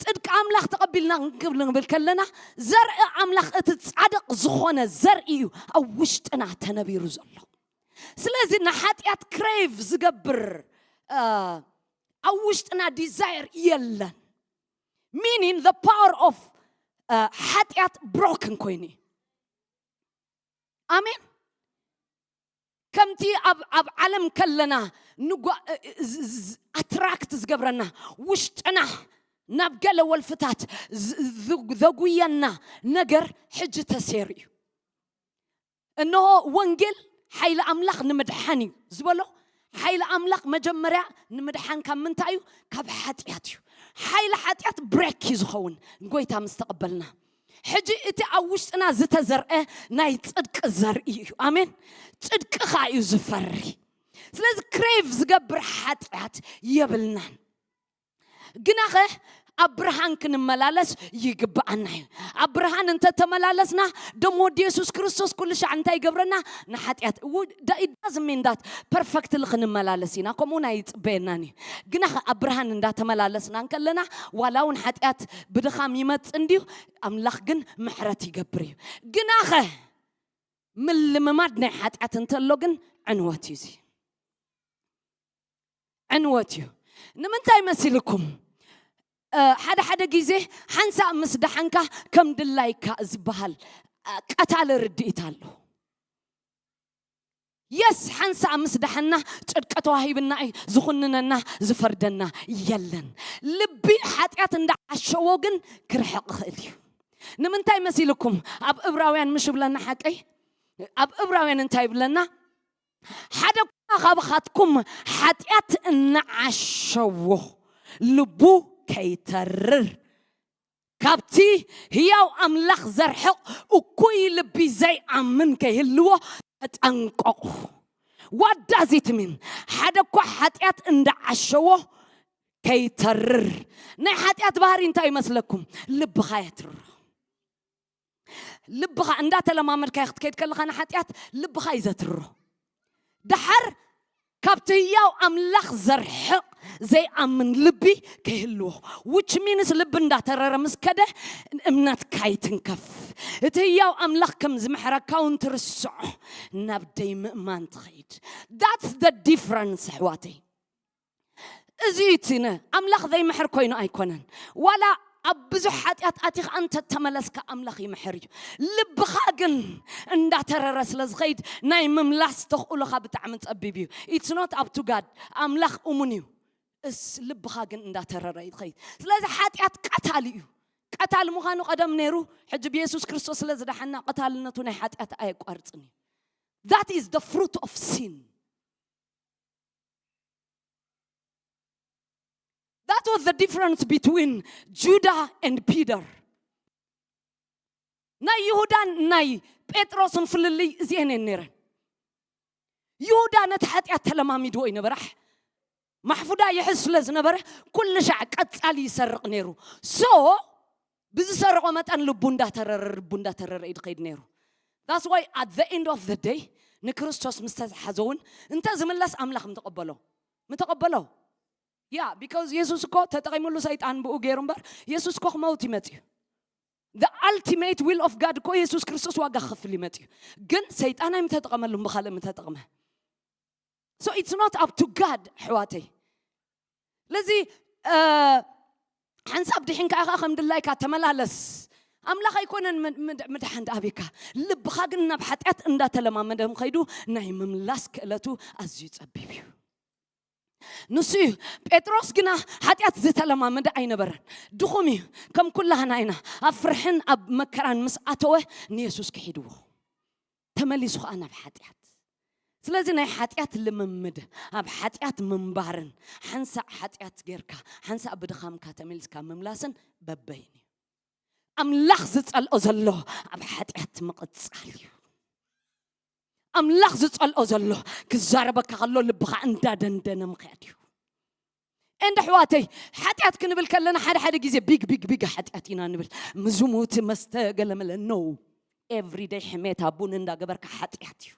ጽድቂ ኣምላኽ ተቐቢልና ክንብል ንብል ከለና ዘርኢ ኣምላኽ እቲ ጻድቕ ዝኾነ ዘርኢ እዩ ኣብ ውሽጥና ተነቢሩ ዘሎ። ስለዚ ንሓጢኣት ክሬቭ ዝገብር ኣብ ውሽጥና ዲዛየር የለን። Meaning the power of ሓጢኣት ብሮክን ኮይኑ እዩ። ኣሜን። ከምቲ ኣብ ዓለም ከለና ኣትራክት ዝገብረና ውሽጥና ናብ ገለ ወልፍታት ዘጉየና ነገር ሕጂ ተሰይሩ እዩ። እንሆ ወንጌል ሓይሊ ኣምላኽ ንምድሓን እዩ ዝበሎ። ሓይሊ ኣምላኽ መጀመርያ ንምድሓን ካብ ምንታይ እዩ? ካብ ሓጢኣት እዩ። ሓይሊ ሓጢኣት ብሬክ እዩ ዝኸውን ጎይታ ምስ ተቐበልና። ሕጂ እቲ ኣብ ውሽጥና ዝተዘርአ ናይ ጽድቂ ዘርኢ እዩ። ኣሜን። ጽድቂ ኸዓ እዩ ዝፈሪ። ስለዚ ክሬቭ ዝገብር ሓጢኣት የብልናን። ግናኸ ኣብ ብርሃን ክንመላለስ ይግብኣና እዩ። ኣብ ብርሃን እንተተመላለስና ደሞ ወዲ የሱስ ክርስቶስ ኩሉ ሻዕ እንታይ ይገብረና? ንሓጢኣት ዳኢዳዝሜንዳት ፐርፈክትሊ ክንመላለስ ኢና። ከምኡ ናይ ይፅበየናን እዩ። ግናኸ ኣብ ብርሃን እንዳተመላለስና እንከለና ዋላ እውን ሓጢኣት ብድኻም ይመፅ እንድዩ፣ ኣምላኽ ግን ምሕረት ይገብር እዩ። ግናኸ ምልምማድ ናይ ሓጢኣት እንተሎ ግን ዕንወት እዩ እዚ። ዕንወት እዩ። ንምንታይ መሲልኩም? ሓደ ሓደ ግዜ ሓንሳእ ምስ ደሓንካ ከም ድላይካ ዝበሃል ቀታሊ ርድኢት ኣሎ። የስ፣ ሓንሳእ ምስ ደሓና ጽድቂ ተዋሂብና እዩ ዝኹንነና ዝፈርደና የለን። ልቢ ሓጢኣት እንዳዓሸዎ ግን ክርሕቕ ይኽእል እዩ። ንምንታይ መሲልኩም? ኣብ እብራውያን ምሽ ብለና ሓቀይ ኣብ እብራውያን እንታይ ይብለና? ሓደ እኳ ካብኻትኩም ሓጢኣት እናዓሸዎ ልቡ ከይተርር ካብቲ ህያው ኣምላኽ ዘርሕቕ እኩይ ልቢ ዘይኣምን ከይህልዎ ተጠንቀቑ። ዋዳዚትሚን ሓደ እኳ ሓጢኣት እንዳዓሸዎ ከይተርር። ናይ ሓጢኣት ባህሪ እንታይ ይመስለኩም? ልብኻ የትርሮ። ልብኻ እንዳተለማመድካዮ ክትከይድ ከለኻ ንሓጢኣት ልብኻ እዩ ዘትርሮ። ደሓር ካብቲ ህያው ኣምላኽ ዘርሕቕ ዘይኣምን ልቢ ከይህልዎ። ዊች ሚንስ ልቢ እንዳተረረ ምስ ከደ እምነትካ ይትንከፍ። እቲ ህያው ኣምላኽ ከም ዝምሕረካ እውን ትርስዖ፣ ናብ ደይ ምእማን ትኸይድ። That's the difference ኣሕዋተይ። እዚ እቲ ነ ኣምላኽ ዘይምሕር ኮይኑ ኣይኮነን። ዋላ ኣብ ብዙሕ ሓጢኣት ኣቲኻ እንተ ተመለስካ ኣምላኽ ይምሕር እዩ። ልብኻ ግን እንዳተረረ ስለ ዝኸይድ ናይ ምምላስ ተኽእሎኻ ብጣዕሚ ጸቢብ እዩ። It's not up to God። ኣምላኽ እሙን እዩ። እስ ልብኻ ግን እንዳተረረ እዩ ዝኸይድ። ስለዚ ሓጢኣት ቀታሊ እዩ። ቀታሊ ምዃኑ ቀደም ነይሩ፣ ሕጂ ብየሱስ ክርስቶስ ስለ ዝደሓና ቀታልነቱ ናይ ሓጢኣት ኣየቋርጽን እዩ። That is the fruit of sin. That was the difference between Judah and Peter. ናይ ይሁዳን ናይ ጴጥሮስን ፍልልይ እዚአን እየን ነይረን። ይሁዳ ነቲ ሓጢኣት ተለማሚድዎ እዩ ነበረ። ማሕፉዳ ይሕዝ ስለ ዝነበረ ኩሉ ሻዕ ቀጻሊ ይሰርቕ ነይሩ። So ብዝሰርቖ መጠን ልቡ እንዳተረረ ልቡ እንዳተረረ እዩ ዝኸይድ ነይሩ። That's why at the end of the day ንክርስቶስ ምስ ተሓዘ እውን እንተ ዝምለስ ኣምላኽ ምተቐበሎ ምተቐበሎ ያ because የሱስ እኮ ተጠቒሙሉ ሰይጣን ብኡ ገይሩ እምበር የሱስ እኮ ክመውት ይመጽ እዩ። The ultimate will of God እኮ የሱስ ክርስቶስ ዋጋ ክኽፍል ይመጽ እዩ። ግን ሰይጣን ኣይምተጠቐመሉም ብኻልእ ምተጠቕመ። So it's not up to God ኣሕዋተይ። ስለዚ ሓንሳብ ድሒንካ ኢኻ ከም ድላይካ ተመላለስ። ኣምላኽ ኣይኮነን ምድሓን ድኣቤካ። ልብኻ ግን ናብ ሓጢኣት እንዳተለማመደ ምኸይዱ ናይ ምምላስ ክእለቱ ኣዝዩ ጸቢብ እዩ። ንሱ እዩ። ጴጥሮስ ግና ሓጢኣት ዝተለማመደ ኣይነበረን። ድኹም እዩ። ከም ኩላህና ኢና። ኣብ ፍርሕን ኣብ መከራን ምስ ኣተወ ንየሱስ ክሒድዎ ተመሊሱ ኸዓ ናብ ሓጢኣት። ስለዚ ናይ ሓጢኣት ልምምድ ኣብ ሓጢኣት ምንባርን ሓንሳእ ሓጢኣት ጌርካ ሓንሳእ ብድኻምካ ተመሊስካ ምምላስን በበይን እዩ። ኣምላኽ ዝጸልኦ ዘሎ ኣብ ሓጢኣት ምቕጻል እዩ። ኣምላኽ ዝጸልኦ ዘሎ ክዛረበካ ከሎ ልብኻ እንዳደንደነ ምኽያድ እዩ። እንደ ኣሕዋተይ ሓጢኣት ክንብል ከለና ሓደ ሓደ ግዜ ቢግ ቢግ ቢግ ሓጢኣት ኢና ንብል። ምዝሙት መስተ ገለመለ no everyday ሕሜታ ቡን እንዳገበርካ ሓጢኣት እዩ።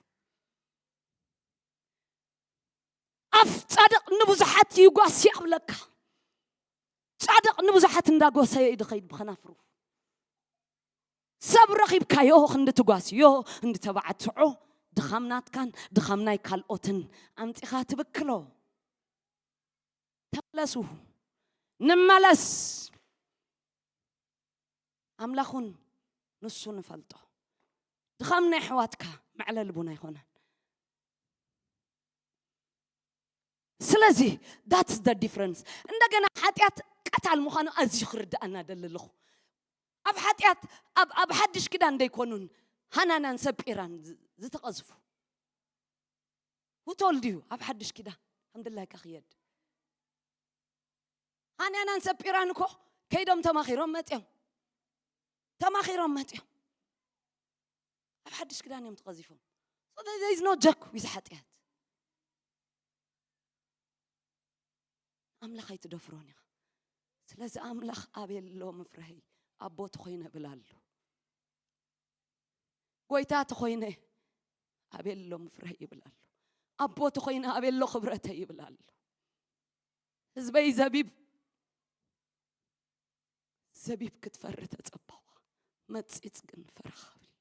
ኣፍ ጻድቕ ንብዙሓት ይጓሲ ኣብለካ። ጻድቕ ንብዙሓት እንዳጎሰየ እዩ ድኸይድ ብኸናፍሩ። ሰብ ረኺብካዮ ክንዲ ትጓስዮ እንዲ ተባዕትዖ ድኻም ናትካን ድኻም ናይ ካልኦትን ኣምጺኻ ትብክሎ። ተመለሱ። ንመለስ። ኣምላኹን ንሱ ንፈልጦ። ድኻም ናይ ኣሕዋትካ መዕለሊ ቡን ኣይኮነን። ስለዚ that's the difference። እንደገና ሓጢኣት ቀታል ምዃኑ ኣዝዩ ክርድኣና ደሊ ኣለኹ። ኣብ ሓጢኣት ኣብ ኣብ ሓድሽ ኪዳን ደይኮኑን ሃናናን ሰጲራን ዝ- ዝተቐዝፉ። Who told you ኣብ ሓድሽ ኪዳን ከም ድላይካ ክየድ? ሃናናን ሰጲራን እኮ ከይዶም ተማኺሮም መፅዮም። ተማኺሮም መፅዮም። ኣብ ሓድሽ ኪዳን እዮም ተቐዚፎም። So there is no joke with ሓጢኣት። ኣምላኽ ኣይትደፍሮን ኢኻ። ስለዚ ኣምላኽ ኣቤሎ ምፍረሀይ ኣቦ ተኾይነ እብል ኣሎ። ጎይታ ተኾይነ ኣቤሎ ምፍረሀይ ይብል ኣሎ። ኣቦ ተኾይነ ኣቤሎ ክብረተይ ይብል ኣሎ። ህዝበይ ዘቢብ ዘቢብ ክትፈሪ ተጸበዋ፣ መጺጽ ግን ፈረኻ ብል።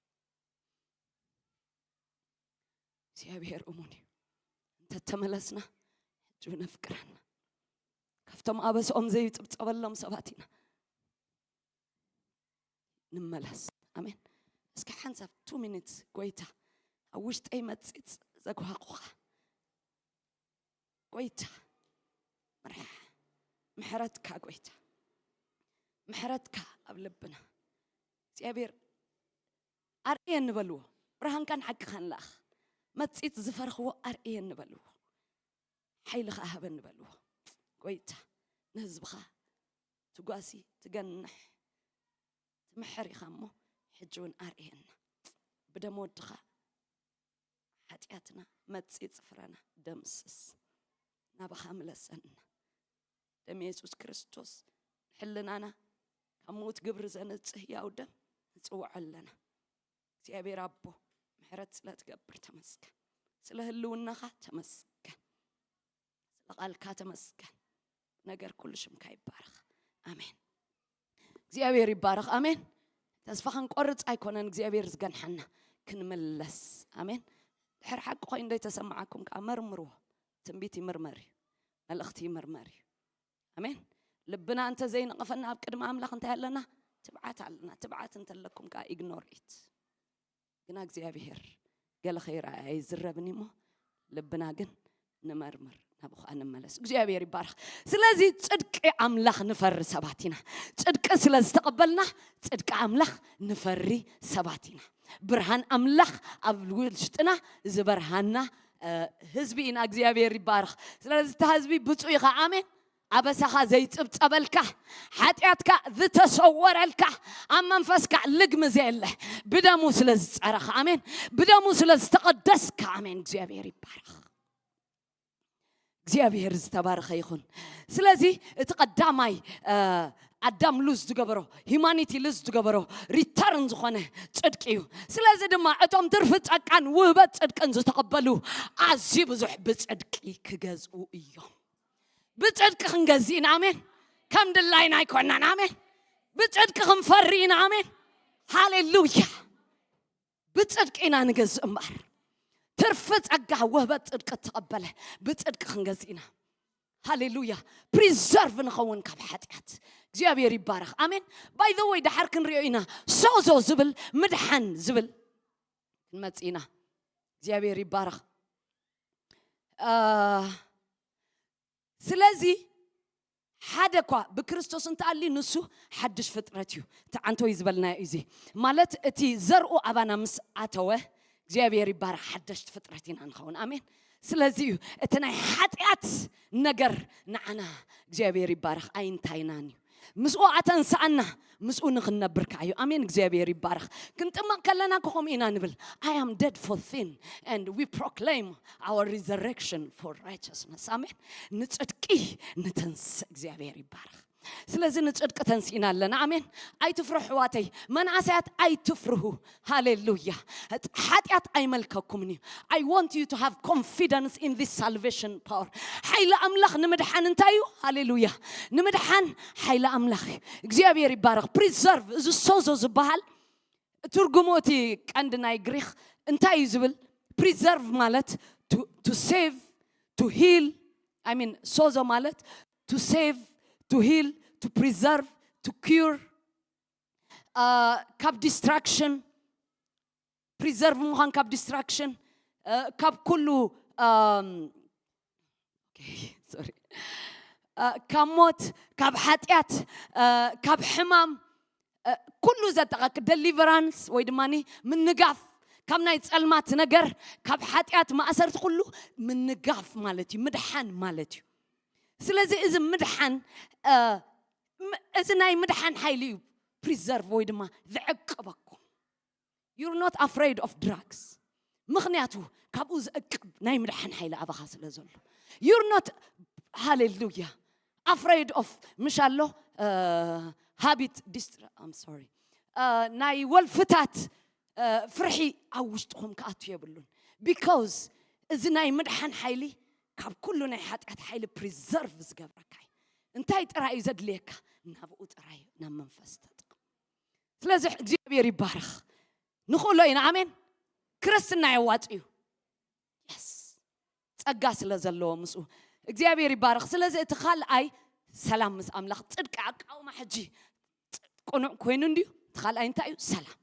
እግዚኣብሔር እሙን እዩ። እንተተመለስና ሕጂ ነፍቅረና። ካብቶም ኣበስኦም ዘይጽብጸበሎም ሰባት ኢና። ንመለስ። ኣሜን። እስኪ ሓንሳብ two minutes ጎይታ ኣብ ውሽጠይ መጺጽ ዘግሃቑኻ ጎይታ ምርሓ። ምሕረትካ ጎይታ ምሕረትካ ኣብ ልብና እግዚኣብሔር ኣርእየኒ በልዎ። ብርሃንካን ሓቅኻን ለኣኽ። መጺጽ ዝፈረኽዎ ኣርእየኒ በልዎ። ሓይልኻ ሃበኒ በልዎ። ጎይታ ንህዝብኻ ትጓሲ ትገንሕ ትምሕር ኢኻ እሞ ሕጂ እውን ኣርእየና። ብደም ወድኻ ሓጢኣትና መጺጽ ፍረና ደምስስ። ናባኻ ምለሰና። ደም የሱስ ክርስቶስ ንሕልናና ካብ ምዉት ግብሪ ዘንጽህ ህያው ደም ንጽውዖ ኣለና። እግዚኣብሔር ኣቦ ምሕረት ስለ ትገብር ተመስገን። ስለ ህልውናኻ ተመስገን። ስለ ቃልካ ተመስገን። ነገር ኩሉ ሽምካ ይባረኽ። ኣሜን። እግዚኣብሔር ይባረኽ። ኣሜን። ተስፋ ክንቆርጽ ኣይኮነን እግዚኣብሔር ዝገንሓና ክንምለስ። ኣሜን። ድሕር ሓቂ ኮይኑ እንዶ ተሰማዓኩም ከዓ መርምርዎ። ትንቢት ይምርመር እዩ። መልእኽቲ ይምርመር እዩ። ኣሜን። ልብና እንተ ዘይነቐፈና ኣብ ቅድሚ ኣምላኽ እንታይ ኣለና? ትብዓት ኣለና። ትብዓት እንተለኩም ከዓ ኢግኖር ኢት። ግና እግዚኣብሔር ገለ ከይረኣየ ኣይዝረብን እሞ ልብና ግን ንመርምር፣ ናብ ኸኣ ንመለስ። እግዚኣብሔር ይባረኽ። ስለዚ ጽድቂ ኣምላኽ ንፈሪ ሰባት ኢና። ጽድቂ ስለ ዝተቐበልና ጽድቂ ኣምላኽ ንፈሪ ሰባት ኢና። ብርሃን ኣምላኽ ኣብ ውሽጥና ዝበርሃና ህዝቢ ኢና። እግዚኣብሔር ይባረኽ። ስለዚ እቲ ህዝቢ ብፁዕ ኢኻ። ኣሜን። ኣበሳኻ ዘይጽብጸበልካ፣ ሓጢኣትካ ዝተሰወረልካ፣ ኣብ መንፈስካ ልግሚ ዘየለ ብደሙ ስለ ዝጸረኻ። ኣሜን። ብደሙ ስለ ዝተቐደስካ። ኣሜን። እግዚኣብሔር ይባረኽ። እግዚኣብሔር ዝተባረኸ ይኹን። ስለዚ እቲ ቀዳማይ ኣዳም ሉዝ ዝገበሮ፣ ሂማኒቲ ሉዝ ዝገበሮ ሪተርን ዝኾነ ጽድቂ እዩ። ስለዚ ድማ እቶም ትርፊ ጸቃን ውህበት ጽድቅን ዝተቐበሉ ኣዝዩ ብዙሕ ብጽድቂ ክገዝኡ እዮም። ብጽድቂ ክንገዝእ ኢና። ኣሜን። ከም ድላይና ኣይኮናን። ኣሜን። ብጽድቂ ክንፈሪ ኢና። ኣሜን። ሃሌሉያ። ብጽድቂ ኢና ንገዝእ እምበር ትርፊ ጸጋ ወህበት ጽድቂ እተቐበለ ብጽድቂ ክንገዝእ ኢና። ሃሌሉያ። ፕሪዘርቭ ንኸውን ካብ ሓጢኣት። እግዚኣብሔር ይባረኽ። ኣሜን። ባይ ዘ ወይ ደሓር ክንሪኦ ኢና። ሶዞ ዝብል ምድሓን ዝብል ክንመጽእ ኢና። እግዚኣብሔር ይባረኽ። ስለዚ ሓደ እኳ ብክርስቶስ እንተኣልዩ ንሱ ሓድሽ ፍጥረት እዩ። እቲ ዓንተወይ ዝበልናዮ እዩ እዚ። ማለት እቲ ዘርኡ ኣባና ምስ ኣተወ እግዚኣብሔር ይባረኽ ሓደሽቲ ፍጥረት ኢና ንኸውን። ኣሜን። ስለዚ እዩ እቲ ናይ ሓጢኣት ነገር ንዓና እግዚኣብሔር ይባረኽ ኣይንታይናን እዩ። ምስኡ ኣተንስኣና ምስኡ ንኽንነብር ከኣ እዩ። ኣሜን። እግዚኣብሔር ይባረኽ። ክንጥመቕ ከለና እኮ ከምኡ ኢና ንብል። I am dead for sin and we proclaim our resurrection for righteousness. ኣሜን። ንጽድቂ ንተንስእ። እግዚኣብሔር ይባረኽ። ስለዚ ንጽድቂ ተንሲእና ኣለና። ኣሜን። ኣይትፍርሑ ኣሕዋተይ፣ መናእሰያት ኣይትፍርሁ። ሃሌሉያ። ሓጢኣት ኣይመልከኩምን እዩ። I want you to have confidence in this salvation power. ሓይሊ ኣምላኽ ንምድሓን እንታይ እዩ? ሃሌሉያ። ንምድሓን ሓይሊ ኣምላኽ እዩ። እግዚኣብሔር ይባረኽ። ፕሪዘርቭ፣ እዚ ሶዞ ዝበሃል ትርጉሙ እቲ ቀንዲ ናይ ግሪኽ እንታይ እዩ ዝብል? preserve ማለት to save, to heal, I mean, sozo ማለት to save, to heal, to preserve, to cure, ካብ destruction, preserve ምዃን ካብ destruction፣ ካብ ኩሉ፣ ሶሪ፣ ካብ ሞት፣ ካብ ሓጢኣት፣ ካብ ሕማም፣ ኩሉ ዘጠቓቅ deliverance ወይ ድማ ምንጋፍ፣ ካብ ናይ ጸልማት ነገር፣ ካብ ሓጢኣት ማእሰርቲ ኩሉ ምንጋፍ ማለት እዩ፣ ምድሓን ማለት እዩ። ስለዚ እዚ ምድሓን፣ እዚ ናይ ምድሓን ሓይሊ እዩ preserve ወይ ድማ ዝዕቅበኩም። You're not afraid of drugs፣ ምኽንያቱ ካብኡ ዝዕቅብ ናይ ምድሓን ሓይሊ ኣባኻ ስለ ዘሎ። You're not፣ ሃሌሉያ፣ afraid of፣ ምሽ ኣሎ፣ habit፣ I'm sorry፣ ናይ ወልፍታት ፍርሒ ኣብ ውሽጥኹም ክኣቱ የብሉን። Because እዚ ናይ ምድሓን ሓይሊ ካብ ኩሉ ናይ ሓጢኣት ሓይሊ preserve ዝገብረካ እዩ። እንታይ ጥራይ እዩ ዘድልየካ? ናብኡ ጥራይ፣ ናብ መንፈስ ተጠቕም። ስለዚ እግዚኣብሔር ይባረኽ። ንኽእሎ ኢና። ኣሜን። ክርስትና የዋጽ እዩ። የስ፣ ጸጋ ስለ ዘለዎ ምስኡ እግዚኣብሔር ይባረኽ። ስለዚ እቲ ካልኣይ ሰላም ምስ ኣምላኽ፣ ጽድቂ ኣቃውማ ሕጂ ቅኑዕ ኮይኑ እንድዩ። እቲ ካልኣይ እንታይ እዩ? ሰላም።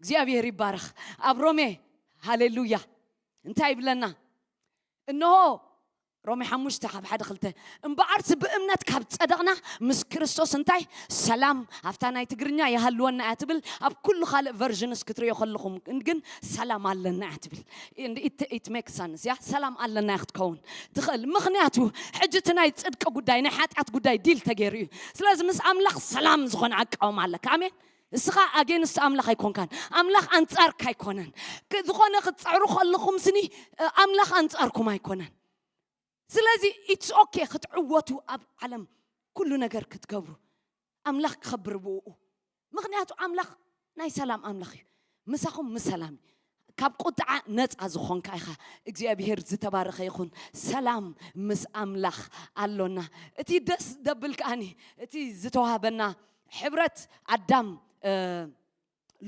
እግዚኣብሔር ይባረኽ። ኣብ ሮሜ፣ ሃሌሉያ፣ እንታይ ይብለና? እንሆ፣ ሮሜ ሓሙሽተ ካብ ሓደ ክልተ፣ እምበኣርስ ብእምነት ካብ ጸደቕና ምስ ክርስቶስ እንታይ ሰላም፣ ኣብታ ናይ ትግርኛ ይሃልወና እያ ትብል፣ ኣብ ኩሉ ካልእ versions ክትርእዮ ከለኹም ግን ሰላም ኣለና እያ ትብል። It makes sense እያ፣ ሰላም ኣለና እያ ክትከውን ትኽእል። ምኽንያቱ ሕጂ እቲ ናይ ጽድቂ ጉዳይ፣ ናይ ሓጢኣት ጉዳይ ዲል ተገይሩ እዩ። ስለዚ ምስ ኣምላኽ ሰላም ዝኾነ ኣቃውማ ኣለካ። ኣሜን። እስኻ against ኣምላኽ ኣይኮንካን። ኣምላኽ ኣንጻርካ ኣይኮነን። ክ- ዝኾነ ክትጽዕሩ ከለኹም ስኒ፣ ኣምላኽ ኣንጻርኩም ኣይኮነን። ስለዚ it's okay ክትዕወቱ፣ ኣብ ዓለም ኩሉ ነገር ክትገብሩ፣ ኣምላኽ ክኸብር ብኡ። ምኽንያቱ ኣምላኽ ናይ ሰላም ኣምላኽ እዩ። ምሳኹም ምስ ሰላም እዩ። ካብ ቁጥዓ ነፃ ዝኾንካ ኢኻ። እግዚኣብሔር ዝተባረኸ ይኹን። ሰላም ምስ ኣምላኽ ኣሎና። እቲ ደስ ደብል ከኣኒ፣ እቲ ዝተዋህበና ሕብረት ኣዳም፣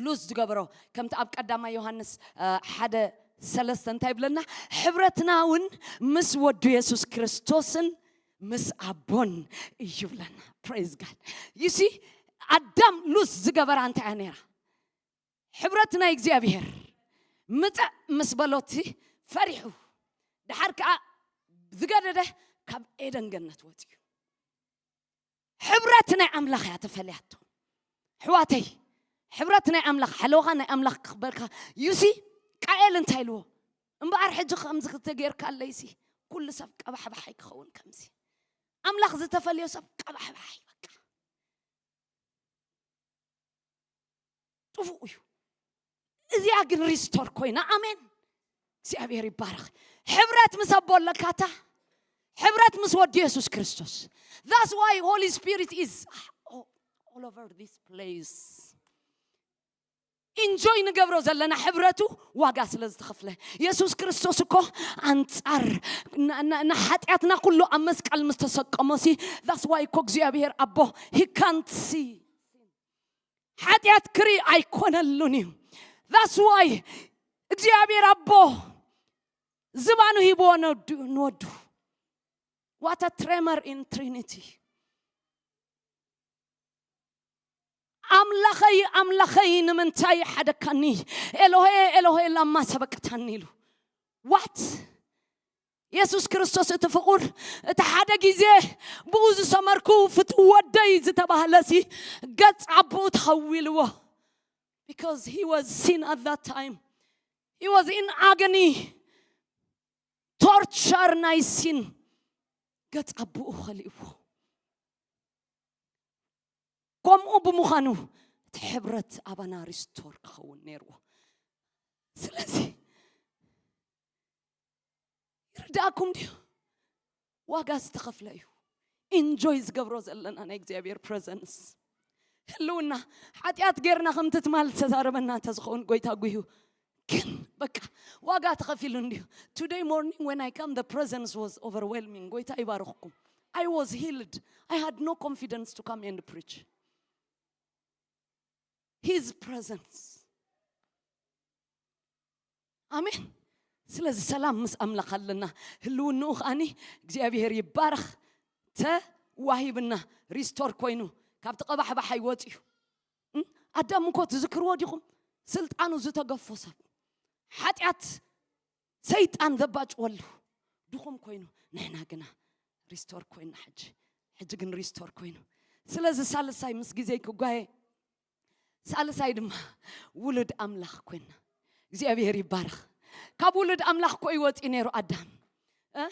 ሉዝ ዝገበሮ፣ ከምቲ ኣብ ቀዳማይ ዮሃንስ ሓደ ሰለስተ እንታይ ይብለና? ሕብረትና እውን ምስ ወዱ የሱስ ክርስቶስን ምስ ኣቦን እዩ ይብለና። Praise God። You see፣ ኣዳም ሉዝ ዝገበራ እንታይ እያ ነይራ? ሕብረት ናይ እግዚኣብሔር ምጸእ ምስ በሎቲ ፈሪሑ፣ ድሓር ከኣ ዝገደደ ካብ ኤደን ገነት ወጽዩ። ሕብረት ናይ ኣምላኽ እያ ተፈልያቶ። ኣሕዋተይ፣ ሕብረት ናይ ኣምላኽ፣ ሓለዋኻ ናይ ኣምላኽ ክኽበልካ። You see፣ ቃኤል እንታይ ኢልዎ? እምበኣር ሕጂ ከምዚ ክተጌርካለይሲ፣ ኩሉ ሰብ ቀባሕባሓይ ክኸውን ከምዚ። ኣምላኽ ዝተፈልዮ ሰብ ቀባሕባሓይ በቃ። ጥፉእ እዩ። እዚኣ ግን ሪስቶር ኮይና። ኣሜን። እግዚኣብሔር ይባረኽ። ሕብረት ምስ ኣቦ ኣለካታ፣ ሕብረት ምስ ወዲ የሱስ ክርስቶስ። That's why Holy Spirit is all over this place። ኢንጆይ ንገብሮ ዘለና ሕብረቱ ዋጋ ስለ ዝተኸፍለ። የሱስ ክርስቶስ እኮ ኣንጻር ን- ን- ንሓጢኣትና ኩሉ ኣብ መስቀል ምስ ተሰቀሞሲ፣ that's why እኮ እግዚኣብሔር ኣቦ he can't see፣ ሓጢኣት ክርኢ ኣይኮነሉን እዩ። That's why እግዚኣብሔር ኣቦ ዝባኑ ሂብዎ ነዱ- ንወዱ። What a tremor in Trinity። ኣምላኸይ ኣምላኸይ ንምንታይ ሓደካኒ? ኤሎሄ ኤሎሄ ላማ ሰበቅታኒ ኢሉ። What? የሱስ ክርስቶስ እቲ ፍቑር፣ እቲ ሓደ ግዜ ብኡ ዝሰመርኩ ፍትው ወደይ ዝተባህለሲ፣ ገጽ ኣቦኡ ተኸዊልዎ። Because he was sin at that time, he was in agony። ቶርቸር ናይ ሲን ገጽ ኣቦኡ ኸሊእዎ። ከምኡ ብምዃኑ እቲ ሕብረት ኣባና ሪስቶር ክኸውን ነይርዎ። ስለዚ ይርዳእኩም ድዩ? ዋጋ ዝተኸፍለ እዩ። ኢንጆይ ዝገብሮ ዘለና ናይ እግዚኣብሔር ፕረዘንስ፣ ህልውና። ሓጢኣት ጌርና ከምቲ ትማል ዝተዛረበና እንተዝኸውን ጎይታ ጉዩ፣ ግን በቃ ዋጋ ተኸፊሉ እንድዩ። Today morning when I come, the presence was overwhelming። ጎይታ ይባርኽኩም። I was healed. I had no confidence to come and preach. His presence. ኣሜን። ስለዚ ሰላም ምስ ኣምላኽ ኣለና። ህልውንኡ ከኣኒ እግዚኣብሔር ይባረኽ። ተዋሂብና፣ ሪስቶር ኮይኑ፣ ካብቲ ቀባሕባሓይ ወፂኡ። እም? ኣዳም እኮ ትዝክርዎ ዲኹም? ስልጣኑ ዝተገፎ ሰብ፣ ሓጢኣት ሰይጣን ዘባጭወሉ ድኹም ኮይኑ፣ ንሕና ግና ሪስቶር ኮይና። ሕጂ ሕጂ ግን ሪስቶር ኮይኑ። ስለዚ ሳልሳይ፣ ምስ ግዜይ ክጓየ፣ ሳልሳይ ድማ ውሉድ ኣምላኽ ኮይና። እግዚኣብሔር ይባረኽ። ካብ ውሉድ ኣምላኽ እኮ እዩ ወፂኡ ነይሩ ኣዳም። እ?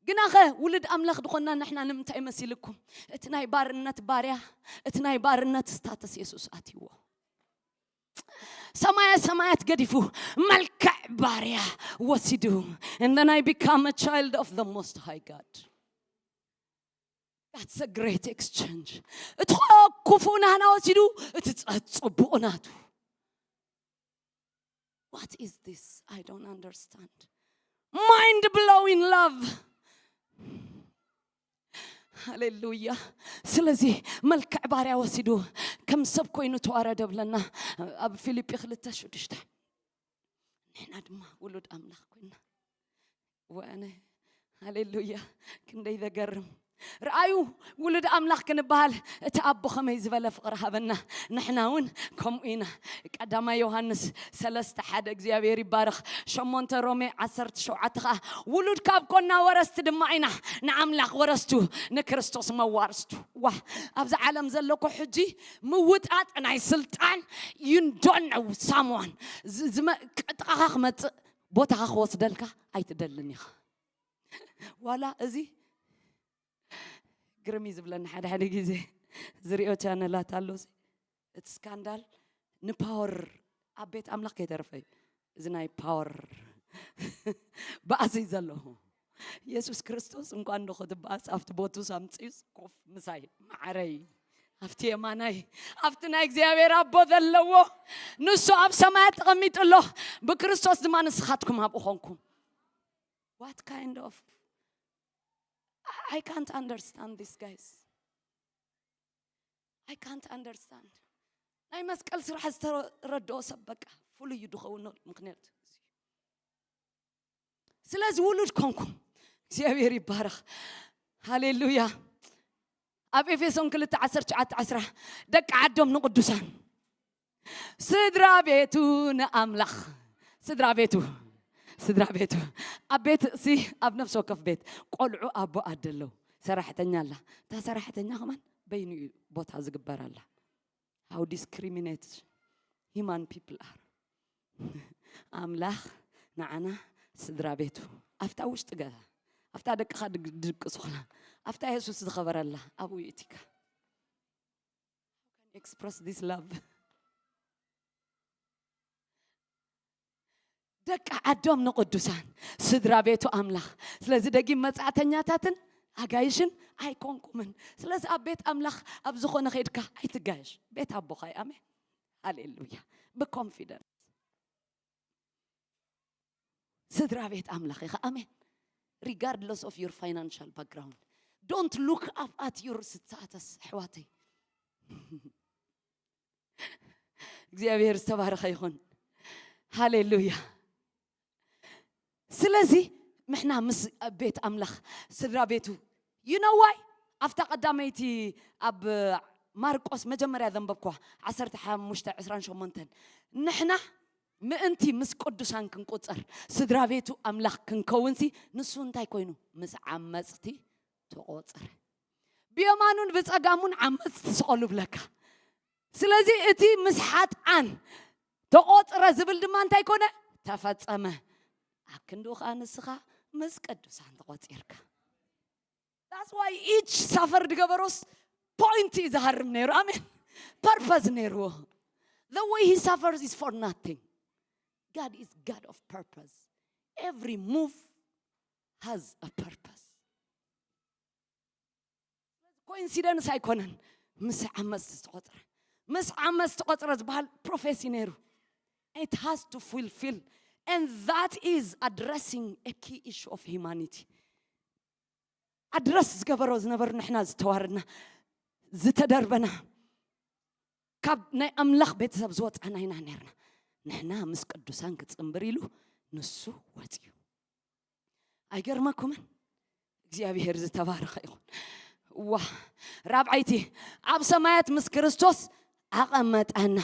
ግናኸ ውሉድ ኣምላኽ ድኾና ንሕና ንምንታይ መሲልኩም? እቲ ናይ ባርነት ባርያ፣ እቲ ናይ ባርነት ስታተስ የሱስ ኣትይዎ። ሰማያ ሰማያት ገዲፉ፣ መልክዕ ባርያ ወሲዱ። And then I become a child of the Most High God. That's a great exchange. እቲ ክፉእ ናህና ወሲዱ፣ እቲ ጸ-፣ ጽቡቕ ናቱ። What is this? I don't understand. Mind blowing love. ሃሌሉያ። ስለዚ መልክዕ ባርያ ወሲዱ ከም ሰብ ኮይኑ ተዋረደ ብለና ኣብ ፊልጲ ክልተ ሽዱሽተ። ንሕና ድማ ውሉድ ኣምላኽ ኮይና። ወነ ሃሌሉያ። ክንደይ ዘገርም። ረኣዩ፣ ውሉድ ኣምላኽ ክንበሃል እቲ ኣቦ ከመይ ዝበለ ፍቕሪ ሃበና። ንሕና እውን ከምኡ ኢና። ቀዳማይ ዮሃንስ ሰለስተ ሓደ እግዚኣብሔር ይባረኽ። ሸሞንተ ሮሜ ዓሰርተ ሸውዓተ ኸዓ፣ ውሉድ ካብ ኮና ወረስቲ ድማ ኢና፣ ንኣምላኽ ወረስቱ፣ ንክርስቶስ መዋርስቱ። ዋ፣ ኣብዚ ዓለም ዘለኮ ሕጂ ምውጣጥ ናይ ስልጣን፣ you don't know someone። ዝ-፣ ዝመ-፣ ጥቓኻ ክመጽእ፣ ቦታኻ ክወስደልካ ኣይትደልን ኢኻ። ዋላ እዚ ግርም እዩ ዝብለኒ ሓደ ሓደ ግዜ ዝሪኦ ቻነላት ኣሎ። እዚ እቲ ስካንዳል ንፓወር ኣብ ቤት ኣምላኽ ከይተረፈ እዩ። እዚ ናይ ፓወር ባእሲ እዩ ዘሎ። የሱስ ክርስቶስ እንኳን ዶ ክትበኣስ ኣብቲ ቦቱ ሳምፅዩስ ኮፍ ምሳይ ማዕረይ ኣብቲ የማናይ ኣብቲ ናይ እግዚኣብሔር ኣቦ ዘለዎ ንሱ ኣብ ሰማያት ተቐሚጡ ኣሎ። ብክርስቶስ ድማ ንስኻትኩም ኣብኡ ኾንኩም። What kind of I can't understand this, guys. I can't understand. ናይ መስቀል ስራሕ ዝተረድኦ ሰብ በቃ ፍሉይ እዩ ድኸውን ምክንያቱ። ስለዚ ውሉድ ኮንኩም እግዚኣብሔር ይባረኽ። ሃሌሉያ። ኣብ ኤፌሶን ክልተ ዓሰርተ ትሽዓተ ዓስራ ደቂ ዓዶም ንቅዱሳን ስድራ ቤቱ ንኣምላኽ። ስድራ ቤቱ፣ ስድራ ቤቱ። ኣብ ቤት እሲ፣ ኣብ ነፍሲ ወከፍ ቤት ቆልዑ ኣቦ ኣደ ኣለዉ። ሰራሕተኛ ኣላ። እታ ሰራሕተኛ ከማን በይኑ እዩ ቦታ ዝግበረላ። How discriminate human people are። ኣምላኽ ንዓና ስድራ ቤቱ። ኣብታ ውሽጢ ገዛ፣ ኣብታ ደቅኻ ድግ-፣ ድድቅሱላ፣ ኣብታ የሱስ ዝኸበረላ፣ ኣብኡ ይእቲካ። Can express this love? ደቂ ዓዶም ንቅዱሳን ስድራ ቤቱ ኣምላኽ። ስለዚ ደጊም መጻእተኛታትን ኣጋይሽን ኣይኮንኩምን። ስለዚ ኣብ ቤት ኣምላኽ ኣብ ዝኾነ ኸይድካ ኣይትጋየሽ። ቤት ኣቦኻ እዩ። ኣሜን። ሃሌሉያ። ብኮንፊደንስ ስድራ ቤት ኣምላኽ ኢኻ። ኣሜን። Regardless of your financial background, don't look up at your status ኣሕዋተይ። እግዚኣብሔር ዝተባረኸ ይኹን። ሃሌሉያ። ስለዚ ንሕና ምስ ቤት ኣምላኽ ስድራ ቤቱ you know why? ኣብታ ቀዳመይቲ ኣብ ማርቆስ መጀመርያ ዘንበብኳ ዓሰርተ ሓሙሽተ ዕስራን ሸሞንተን ንሕና ምእንቲ ምስ ቅዱሳን ክንቁጸር ስድራ ቤቱ ኣምላኽ ክንከውንሲ ንሱ እንታይ ኮይኑ ምስ ዓመፅቲ ተቆፀረ። ብየማኑን ብፀጋሙን ዓመፅቲ ስቐሉ ብለካ። ስለዚ እቲ ምስ ሓጥኣን ተቆፅረ ዝብል ድማ እንታይ ኮነ? ተፈፀመ። ኣብ ክንድኡ ከዓ ንስኻ ምስ ቅዱሳን ተቆፂርካ። That's why each suffer ዝገበሮስ point እዩ ዝሃርም ነይሩ። ኣሜን። Purpose ነይርዎ። The way he suffers is for nothing. God is God of purpose. Every move has a purpose. Coincidence ኣይኮነን። ምስ ዓመፅ ዝተቆፅረ ምስ ዓመፅ ዝተቆፅረ ዝበሃል prophecy ነይሩ። It has to fulfill, and that is addressing a key issue of humanity. ኣድረስ ዝገበሮ ዝነበሩ ንሕና ዝተዋረድና ዝተደርበና ካብ ናይ ኣምላኽ ቤተሰብ ዝወፃና ኢና ነርና። ንሕና ምስ ቅዱሳን ክፅንብር ኢሉ ንሱ ወፅዩ። ኣይገርመኩምን? እግዚኣብሔር ዝተባረኸ ይኹን። ዋ፣ ራብዓይቲ፣ ኣብ ሰማያት ምስ ክርስቶስ ኣቐመጠና።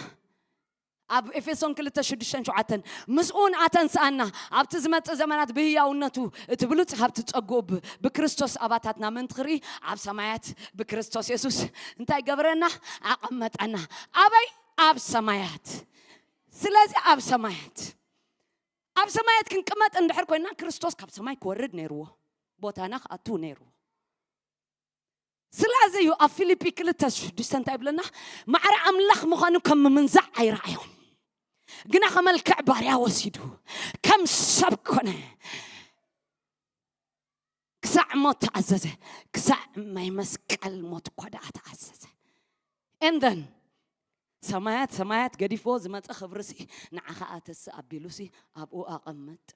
ኣብ ኤፌሶን ክልተ ሽዱሽተን ሸውዓተን፣ ምስኡ ኣተንስኣና፣ ኣብቲ ዝመጽእ ዘመናት ብህያውነቱ እቲ ብሉጽ ሃብቲ ጸግኡ ብ-፣ ብክርስቶስ ኣባታትና ምእንቲ ክርኢ ኣብ ሰማያት ብክርስቶስ የሱስ እንታይ ገብረና? ኣቐመጠና። ኣበይ? ኣብ ሰማያት። ስለዚ ኣብ ሰማያት፣ ኣብ ሰማያት ክንቅመጥ እንድሕር ኮይና፣ ክርስቶስ ካብ ሰማይ ክወርድ ነይርዎ፣ ቦታና ክኣቱ ነይርዎ። ስለዚ እዩ ኣብ ፊልጲ ክልተ ሽዱሽተ እንታይ ይብለና? ማዕረ ኣምላኽ ምዃኑ ከም ምምንዛዕ ኣይረኣዮን፣ ግና ከመልክዕ ባርያ ወሲዱ፣ ከም ሰብ ኮነ፣ ክሳዕ ሞት ተኣዘዘ፣ ክሳዕ ናይ መስቀል ሞት እኳ ደኣ ተኣዘዘ። And then ሰማያት ሰማያት ገዲፍዎ ዝመጸ ክብርሲ ንዓኻ ኣተሲ ኣቢሉሲ ኣብኡ ኣቐምጥ።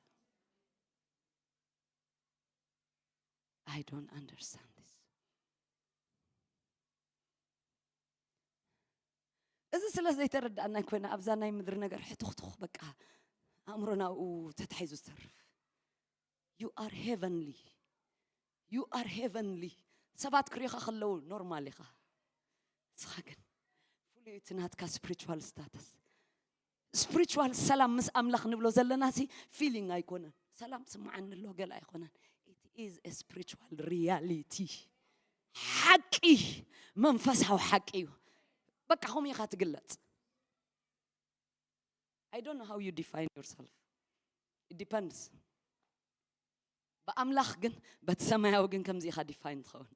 I don't understand this። እዚ ስለ ዘይተረዳእና ኮይና ኣብዛ ናይ ምድሪ ነገር ሕቱኽቱኽ በቃ ኣእምሮና ኣብኡ ተታሒዙ ዝተርፍ። You are heavenly. You are heavenly. ሰባት ክሪኻ ከለዉ ኖርማል ኢኻ። ንስኻ ግን ፍሉይ እቲ ናትካ ስፕሪቹዋል ስታተስ። ስፕሪቹዋል ሰላም ምስ ኣምላኽ ንብሎ ዘለና ሲ ፊሊንግ ኣይኮነን። ሰላም ስምዓኒ ኣሎ ገለ ኣይኮነን። It is a spiritual reality. ሓቂ፣ መንፈሳዊ ሓቂ እዩ። በቃ ከምኡ ኢኻ ትግለጽ። I don't know how you define yourself. It depends. ብኣምላኽ ግን፣ በቲ ሰማያዊ ግን ከምዚ ኢኻ ዲፋይን ትኸውን።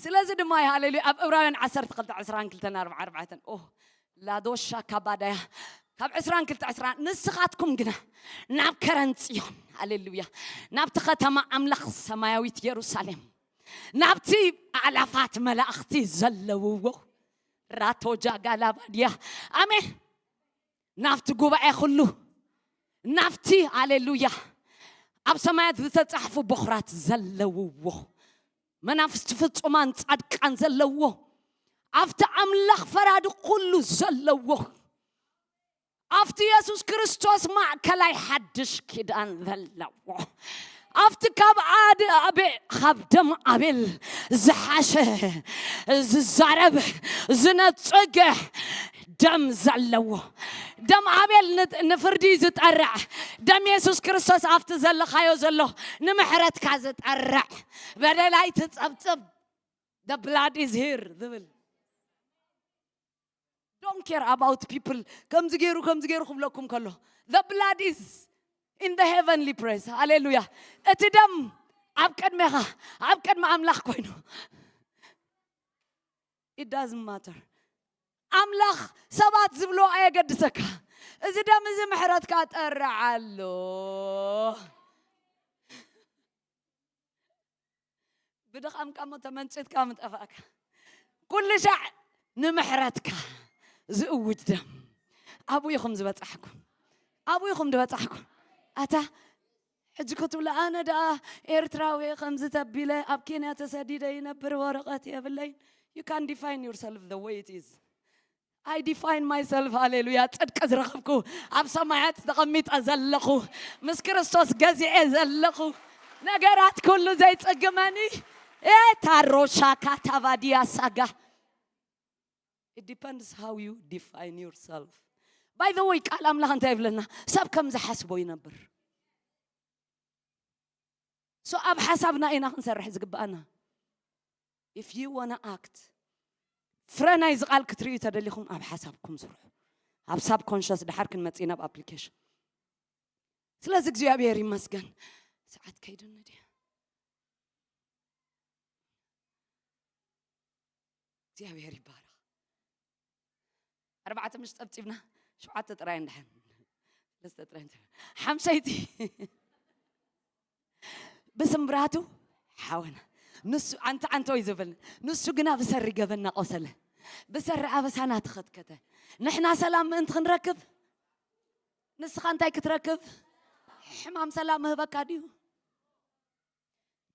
ስለዚ ድማ እዩ ሃሌሉያ ኣብ ዕብራውያን ዓሰርተ ክልተ ዕስራን ክልተን ኣርባዓ ኣርባዕተን፣ ኦ፣ ላዶሻ ካባዳያ ካብ ዕስራን ክልተ ዕስራ፣ ንስኻትኩም ግና ናብ ከረን ጽዮን፣ ሃሌሉያ፣ ናብቲ ከተማ ኣምላኽ ሰማያዊት የሩሳሌም፣ ናብቲ ኣእላፋት መላእኽቲ ዘለውዎ ራቶ ጃጋላባድያ፣ ኣሜን፣ ናብቲ ጉባኤ ኩሉ፣ ናብቲ፣ ሃሌሉያ፣ ኣብ ሰማያት ዝተጻሕፉ በኹራት ዘለውዎ፣ መናፍስቲ ፍጹማን ጻድቃን ዘለዎ፣ ኣብቲ ኣምላኽ ፈራዲ ኩሉ ዘለዎ፣ ኣብቲ የሱስ ክርስቶስ ማእከላይ ሓድሽ ኪዳን ዘለዎ፣ ኣብቲ ካብ ኣድ-፣ ኣቤ-፣ ካብ ደም ኣቤል ዝሓሸ ዝዛረብ ዝነጽግ ደም ዘለዎ፣ ደም ኣቤል ን-፣ ንፍርዲ ዝጠርዕ፣ ደም የሱስ ክርስቶስ ኣብቲ ዘለኻዮ ዘሎ ንምሕረትካ ዝጠርዕ፣ በደላይ ትጸብጽብ፣ the blood is here ዝብል። Don't care about people። ከምዚ ገይሩ፣ ከምዚ ገይሩ ክብለኩም ከሎ፣ the blood is in the heavenly place። ሃሌሉያ። እቲ ደም ኣብ ቅድሜኻ፣ ኣብ ቅድሚ ኣምላኽ ኮይኑ፣ it doesn't matter። ኣምላኽ ሰባት ዝብሎ ኣየገድሰካ። እዚ ደም እዚ ምሕረትካ ጠርዓሎ። ብድኻምካ እሞ ተመንጭትካ ምጠፋእካ። ኩሉ ሻዕ ንምሕረትካ ዝእውጅ ደም። ኣብኡ ኢኹም ዝበጻሕኩም። ኣብኡ ኢኹም ዝበጻሕኩም። ኣታ ሕጂ ክትብሉ፣ ኣነ ደኣ ኤርትራዊ ከምዚ ተቢለ ኣብ ኬንያ ተሰዲደ ይነብር፣ ወረቐት የብለይን። You can define yourself the way it is. I define myself. ሃሌሉያ። ጽድቂ ዝረኸብኩ፣ ኣብ ሰማያት ተቐሚጠ ዘለኹ፣ ምስ ክርስቶስ ገዚኤ ዘለኹ፣ ነገራት ኩሉ ዘይጽግመኒ፣ ኤ ታሮሻ ካታቫዲያ ሳጋ። It depends how you define yourself. By the way፣ ቃል ኣምላኽ እንታይ ይብለና? ሰብ ከም ዝሓስቦ ይነብር። So ኣብ ሓሳብና ኢና ክንሰርሕ ዝግብኣና። If you wanna act፣ ፍረ ናይዚ ቃል ክትርእዩ ተደሊኹም ኣብ ሓሳብኩም ስርሑ። ኣብ ሳብኮንሽስ ድሓር ክንመጽእ ኢና ኣብ ኣፕሊኬሽን። ስለዚ እግዚኣብሔር ይመስገን። ሰዓት ከይዱኒ ድያ? እግዚኣብሔር ይባረኽ። ኣርባዕተ ምሽ ጸብጺብና፣ ሸውዓተ ጥራይ እንድሕን። ሰለስተ ጥራይ እንድሕን። ሓምሸይቲ። ብስምብራቱ ሓወና። ንሱ ኣንተ ኣንተ ወይ ዝብል። ንሱ ግና ብሰሪ ገበና ቆሰለ። ብሰሪ ኣበሳና ተኸትከተ። ንሕና ሰላም ምእንቲ ክንረክብ፣ ንስኻ እንታይ ክትረክብ? ሕማም ሰላም ምህበካ ድዩ?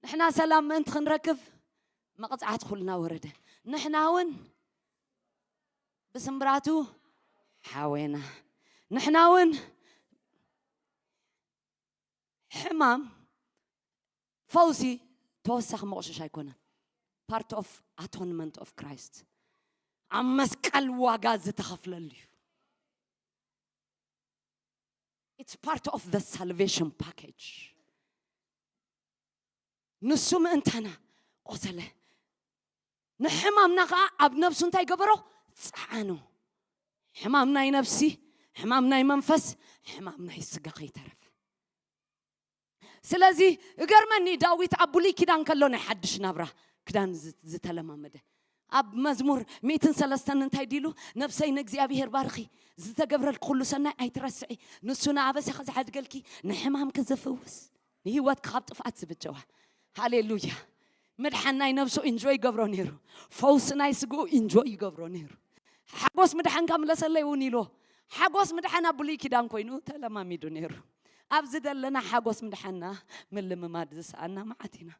ንሕና ሰላም ምእንቲ ክንረክብ መቕጻዕቲ ኩልና ወረደ። ንሕና እውን ብስምብራቱ ሓዌና። ንሕና እውን ሕማም ፈውሲ ተወሳኺ መቑሸሽ ኣይኮነን። Part of atonement of Christ፣ ኣብ መስቀል ዋጋ ዝተኸፍለሉ እዩ። It's part of the salvation package። ንሱ ምእንታና ቆሰለ። ንሕማምና ከዓ ኣብ ነብሱ እንታይ ገበሮ? ጸዓኖ። ሕማም ናይ ነብሲ፣ ሕማም ናይ መንፈስ፣ ሕማም ናይ ስጋ ከይተረፈ። ስለዚ እገርመኒ፣ ዳዊት ኣብ ብሉይ ኪዳን ከሎ ናይ ሓድሽ ናብራ ክዳን ዝ- ዝተለማመደ፣ ኣብ መዝሙር ሚእትን ሰለስተን እንታይ ዲሉ? ነብሰይ ንእግዚኣብሔር ባርኺ፣ ዝተገብረልኪ ኩሉ ሰናይ ኣይትረስዒ፣ ንሱ ንኣበሳኺ ዝሓድገልኪ፣ ንሕማምኪ ዝፍውስ፣ ንህይወትኪ ካብ ጥፍኣት ዝብጀዋ። ሃሌሉያ። ምድሓን ናይ ነብሱ ኢንጆይ ይገብሮ ነይሩ። ፈውሲ ናይ ስግኡ ኢንጆይ ይገብሮ ነይሩ። ሓጎስ ምድሓን ካብ ምለሰለይ እውን ኢልዎ። ሓጎስ ምድሓን ኣብ ብሉይ ኪዳን ኮይኑ ተለማሚዱ ነይሩ። ኣብዚ ዘለና ሓጎስ ምድሓንና ምልምማድ ዝሰኣና መዓት ኢና።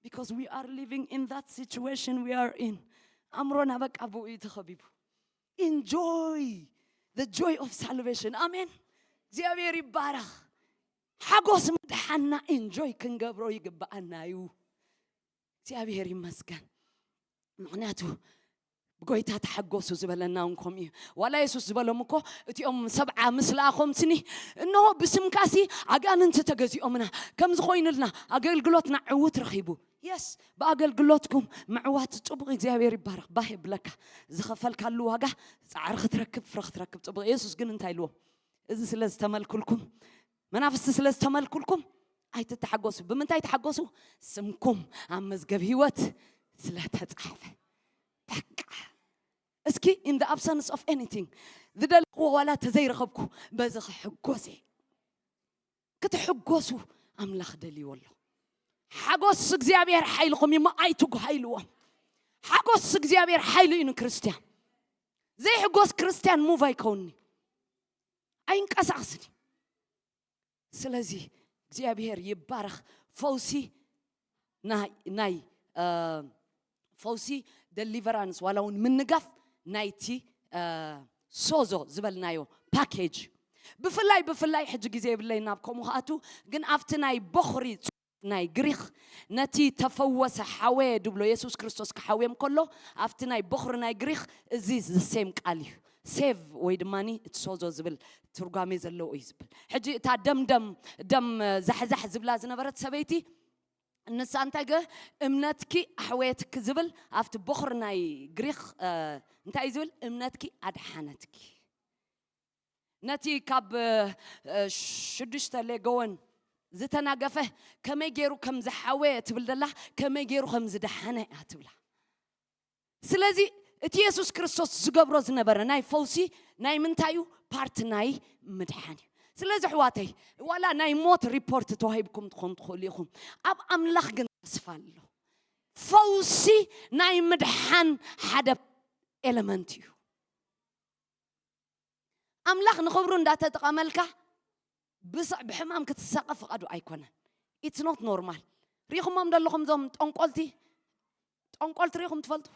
Because we are living in that situation we are in። ኣእምሮና በቃ ብኡ እዩ ተኸቢቡ። Enjoy the joy of salvation። ኣሜን። እግዚኣብሔር ይባረኽ። ሓጎስ ምድሓንና ኢንጆይ ክንገብሮ ይግብኣና እዩ። እግዚኣብሔር ይመስገን። ምኽንያቱ ብጎይታ ተሓጎሱ ዝበለና እውን ከምኡ እዩ። ዋላ የሱስ ዝበሎም እኮ እቲኦም ሰብዓ ምስ ለኣኾም ስኒ፣ እነሆ ብስምካሲ ኣጋንንቲ ተገዚኦምና፣ ከምዚ ኮይኑልና ኣገልግሎትና ዕውት ረኺቡ። የስ፣ ብኣገልግሎትኩም ምዕዋት ጽቡቕ፣ እግዚኣብሔር ይባረኽ፣ ባህ የብለካ። ዝኸፈልካሉ ዋጋ ጻዕሪ ክትረክብ፣ ፍረ ክትረክብ ጽቡቕ። የሱስ ግን እንታይ ኢልዎም? እዚ ስለ ዝተመልኩልኩም፣ መናፍስቲ ስለ ዝተመልኩልኩም ኣይትተሓጎሱ። ብምንታይ ተሓጎሱ? ስምኩም ኣብ መዝገብ ህይወት ስለ ተጻሕፈ። በቃ። እስኪ in the absence of anything፣ ዝደለኹዎ ዋላ ተዘይረኸብኩ፣ በዚ ክሕጎስ እየ። ክትሕጎሱ ኣምላኽ ደልይዎ ኣሎ። ሓጎስ እግዚኣብሔር ሓይልኹም እዩ እሞ ኣይትጉሃይልዎም። ሓጎስ እግዚኣብሔር ሓይሉ እዩ ንክርስትያን። ዘይሕጎስ ክርስትያን ሙቭ ኣይከውንኒ፣ ኣይንቀሳቕስን እዩ። ስለዚ እግዚኣብሔር ይባረኽ። ፈውሲ ናይ ናይ እ፣ ፈውሲ፣ ደሊቨራንስ ዋላ እውን ምንጋፍ ናይቲ እ፣ ሶዞ ዝበልናዮ ፓኬጅ። ብፍላይ ብፍላይ ሕጂ ግዜ የብለይ ናብ ከምኡ ክኣቱ፣ ግን ኣብቲ ናይ ቦኽሪ ናይ ግሪኽ፣ ነቲ ተፈወሰ ሓወየ ድብሎ የሱስ ክርስቶስ ክሓውዮም ከሎ፣ ኣብቲ ናይ ቦኽሪ ናይ ግሪኽ እዚ ዘሴም ቃል እዩ። ሴቭ ወይ ድማ እቲ ሶዞ ዝብል ትርጓሜ ዘለዎ እዩ ዝብል። ሕጂ እታ ደም ደም ደም ዛሕዛሕ ዝብላ ዝነበረት ሰበይቲ፣ ንሳ እንታይ ገ እምነትኪ ኣሕወየትኪ ዝብል ኣብቲ ቦኽሪ ናይ ግሪኽ እ፣ እንታይ እዩ ዝብል? እምነትኪ ኣድሓነትኪ። ነቲ ካብ እ፣ ሽዱሽተ ሌገወን ዝተናገፈ ከመይ ገይሩ ከም ዝሓወየ ትብል ደላ፣ ከመይ ገይሩ ከም ዝደሓነ እያ ትብላ። ስለዚ እቲ የሱስ ክርስቶስ ዝገብሮ ዝነበረ ናይ ፈውሲ ናይ ምንታይ እዩ? ፓርት ናይ ምድሓን እዩ። ስለዚ ኣሕዋተይ፣ ዋላ ናይ ሞት ሪፖርት ተዋሂብኩም ትኾኑ ትኽእሉ ኢኹም፣ ኣብ ኣምላኽ ግን ተስፋ ኣሎ። ፈውሲ ናይ ምድሓን ሓደ ኤለመንት እዩ። ኣምላኽ ንኽብሩ እንዳተጠቐመልካ ብስዕ ብሕማም ክትሳቐ ፍቓዱ ኣይኮነን። ኢትስ ኖት ኖርማል። ሪኹሞም ደለኹም እዞም ጠንቆልቲ፣ ጠንቆልቲ ሪኹም ትፈልጡ?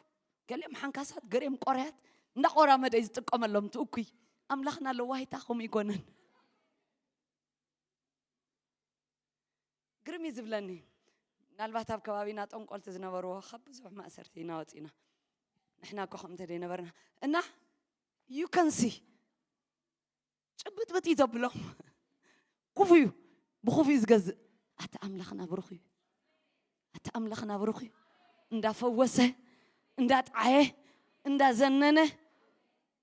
ገሊኦም ሓንካሳት፣ ገሊኦም ቆርያት፣ እንዳቆራመደ እዩ ዝጥቀመሎም እቲ እኩይ። ኣምላኽና ለዋሂታ ከምኡ ይኮነን። ግርም እዩ ዝብለኒ። ምናልባት ኣብ ከባቢና ጠንቆልቲ ዝነበርዎ ካብ ብዙሕ ማእሰርቲ ኢና ወፂና። ንሕና እኮ ከምኡ እንተደይነበርና እና you can see ጭብጥብጥ እዩ ዘብሎም። ክፉ እዩ፣ ብክፉ እዩ ዝገዝእ። ኣቲ ኣምላኽና ብሩኽ እዩ። ኣቲ ኣምላኽና ብሩኽ እዩ። እንዳፈወሰ፣ እንዳጥዓየ፣ እንዳዘነነ፣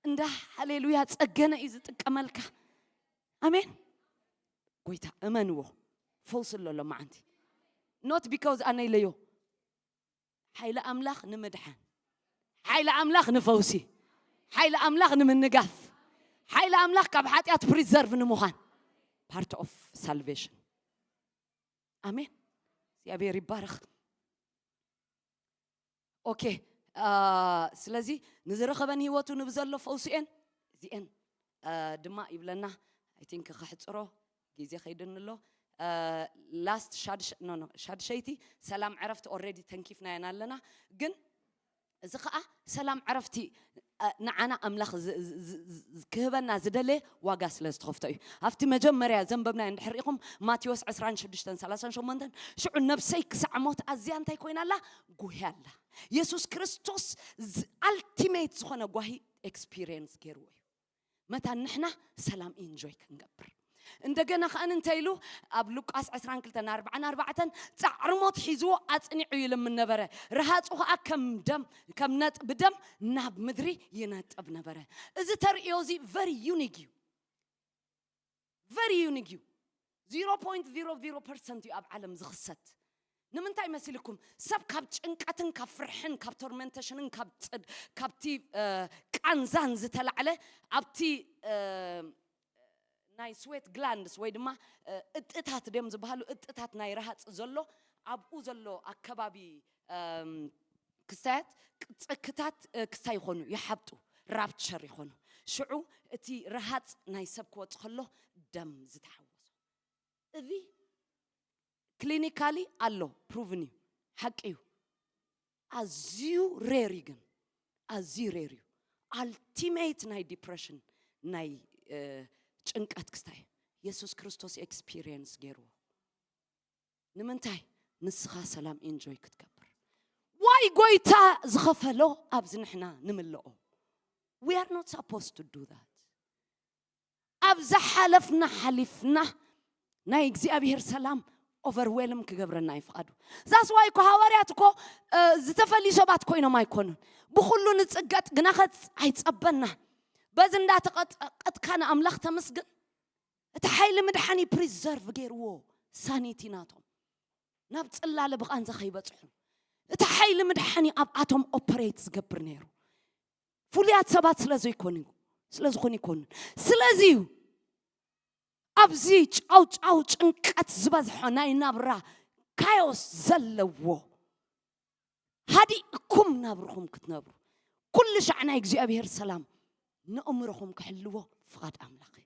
እንዳ ሃሌሉያ ጸገነ እዩ ዝጥቀመልካ። ኣሜን። ጎይታ እመንዎ። ፈውሲ ኣሎ ሎማዓንቲ። Not because ኣነ ኢለዮ። ሓይሊ ኣምላኽ ንምድሓን፣ ሓይሊ ኣምላኽ ንፈውሲ፣ ሓይሊ ኣምላኽ ንምንጋፍ፣ ሓይሊ ኣምላኽ ካብ ሓጢኣት ፕሪዘርቭ ንምዃን፣ part of salvation። ኣሜን። እግዚኣብሔር ይባረኽ። ኦኬ። ስለዚ ንዝረኸበን ህይወቱ ንብዘሎ ፈውሲኤን እዚኤን ድማ ይብለና። I think ከሕፅሮ ግዜ ከይድኒ ኣሎ። ላስት ሻድሸይቲ ሰላም ዕረፍቲ ኦልሬዲ ተንኪፍናየን ኣለና። ግን እዚ ከዓ ሰላም ዕረፍቲ እ፣ ንዓና ኣምላኽ ዝ-፣ ዝ-፣ ዝ-፣ ዝ-፣ ክህበና ዝደለየ ዋጋ ስለ ዝተኸፍቶ እዩ። ኣብቲ መጀመርያ ዘንበብናዮ እንድሕር ኢኹም፣ ማቴዎስ ዕስራን ሽዱሽተን ሰላሳን ሸሞንተን፣ "ሽዑ ነብሰይ ክሳዕ ሞት ኣዝያ እንታይ ኮይና ኣላ? ጉህያ ኣላ።" የሱስ ክርስቶስ ዝ-፣ ኣልቲሜት ዝኾነ ጓሂ ኤክስፒሪየንስ ገይርዎ እዩ። መታን ንሕና ሰላም ኢንጆይ ክንገብር። እንደገና ከኣ እንታይ ኢሉ? ኣብ ሉቃስ ዕስራን ክልተን ኣርባዓን ኣርባዕተን፣ "ጻዕሪ ሞት ሒዝዎ ኣጽኒዑ ይልምን ነበረ፣ ረሃጹ ከኣ ከም ደም፣ ከም ነጥቢ ደም ናብ ምድሪ ይነጥብ ነበረ።" እዚ ተርእዮ እዚ ቨሪ ዩኒክ እዩ። ቨሪ ዩኒክ እዩ። ዜሮ ፖይንት ዜሮ ዜሮ ፐርሰንት እዩ ኣብ ዓለም ዝኽሰት። ንምንታይ መሲልኩም? ሰብ ካብ ጭንቀትን ካብ ፍርሕን ካብ ቶርመንቴሽንን ካብ ጽድ-፣ ካብቲ፣ እ፣ ቃንዛን ዝተላዕለ፣ ኣብቲ፣ እ፣ ናይ ስዌት ግላንድስ ወይ ድማ፣ እ፣ እጥታት ድዮም ዝበሃሉ፣ እጥታት ናይ ረሃጽ ዘሎ፣ ኣብኡ ዘሎ ኣከባቢ፣ እም፣ ክስታያት፣ ጽክታት፣ እ፣ ክስታይ ይኾኑ፣ ይሓብጡ፣ ራፕቸር ይኾኑ። ሽዑ እቲ ረሃጽ ናይ ሰብ ክወጽእ ከሎ ደም ዝተሓወሶ። እዚ ክሊኒካሊ ኣሎ፣ ፕሩቭን እዩ፣ ሓቂ እዩ። ኣዝዩ ሬር እዩ ግን፣ ኣዝዩ ሬር እዩ። ኣልቲሜት ናይ ዲፕረሽን፣ ናይ፣ እ፣ ጭንቀት ክስታይ የሱስ ክርስቶስ ኤክስፒሪየንስ ገይርዎ። ንምንታይ? ንስኻ ሰላም ኢንጆይ ክትገብር። ዋይ ጎይታ ዝኸፈሎ ኣብዚ ንሕና ንምልኦ። We are not supposed to do that። ኣብ ዝሓለፍና ሓሊፍና ናይ እግዚኣብሔር ሰላም ኦቨርዌልም ክገብረና ይፍቓዱ። ዛስ ዋይ እኮ ሃዋርያት እኮ፣ እ፣ ዝተፈልዩ ሰባት ኮይኖም ኣይኮኑን። ብኹሉ ንጽገጥ ግናኸ ኣይጸበና። በዚ እንዳተቐጥቀጥካ ንኣምላኽ ተመስግን። እቲ ሓይሊ ምድሓኒ ፕሪዘርቭ ገይርዎ ሳኒቲ ናቶም። ናብ ጽላለ ብቓንዛ ከይበጽሑ። እቲ ሓይሊ ምድሓኒ ኣብኣቶም ኦፐሬት ዝገብር ነይሩ። ፍሉያት ሰባት ስለ ዘይኮኑ፣ ስለ ዝኾኑ ይኮኑን። ስለዚ እዩ ኣብዚ ጫው ጫው ጭንቀት ዝበዝሖ ናይ ናብራ ካዮስ ዘለዎ። ሃዲእኩም ናብርኹም ክትነብሩ። ኩሉ ሻዕ ናይ እግዚኣብሔር ሰላም ንእምሮኹም ክሕልዎ ፍቓድ ኣምላኽ እዩ።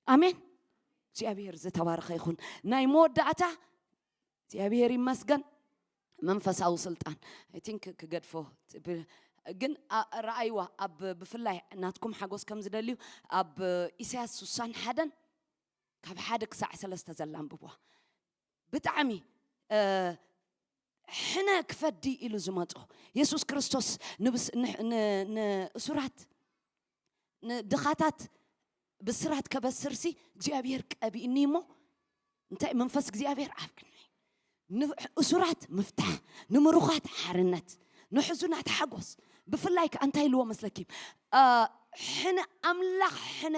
ኣሜን። እግዚኣብሔር ዝተባረኸ ይኹን። ናይ መወዳእታ እግዚኣብሔር ይመስገን። መንፈሳዊ ስልጣን። I think ክገድፎ ብ-፣ ግን ኣ-፣ ረኣይዋ፣ ኣብ ብፍላይ ናትኩም ሓጎስ ከም ዝደልዩ ኣብ ኢሳያስ ስሳን ሓደን ካብ ሓደ ክሳዕ ሰለስተ ዘላ ኣንብብዋ። ብጣዕሚ፣ እ፣ ሕነ ክፈዲ ኢሉ ዝመጾ የሱስ ክርስቶስ ንብስ-፣ ን-፣ ን-፣ ንእሱራት፣ ንድኻታት ብስራት ከበስርሲ እግዚኣብሔር ቀቢእኒ እሞ፣ እንታይ መንፈስ እግዚኣብሔር ኣብ ቅድሚ ንእሱራት ምፍታሕ፣ ንምሩኻት ሓርነት፣ ንሕዙናት ሓጎስ። ብፍላይ ከኣ እንታይ ኢልዎ መስለኪ? እ፣ ሕነ ኣምላኽ ሕነ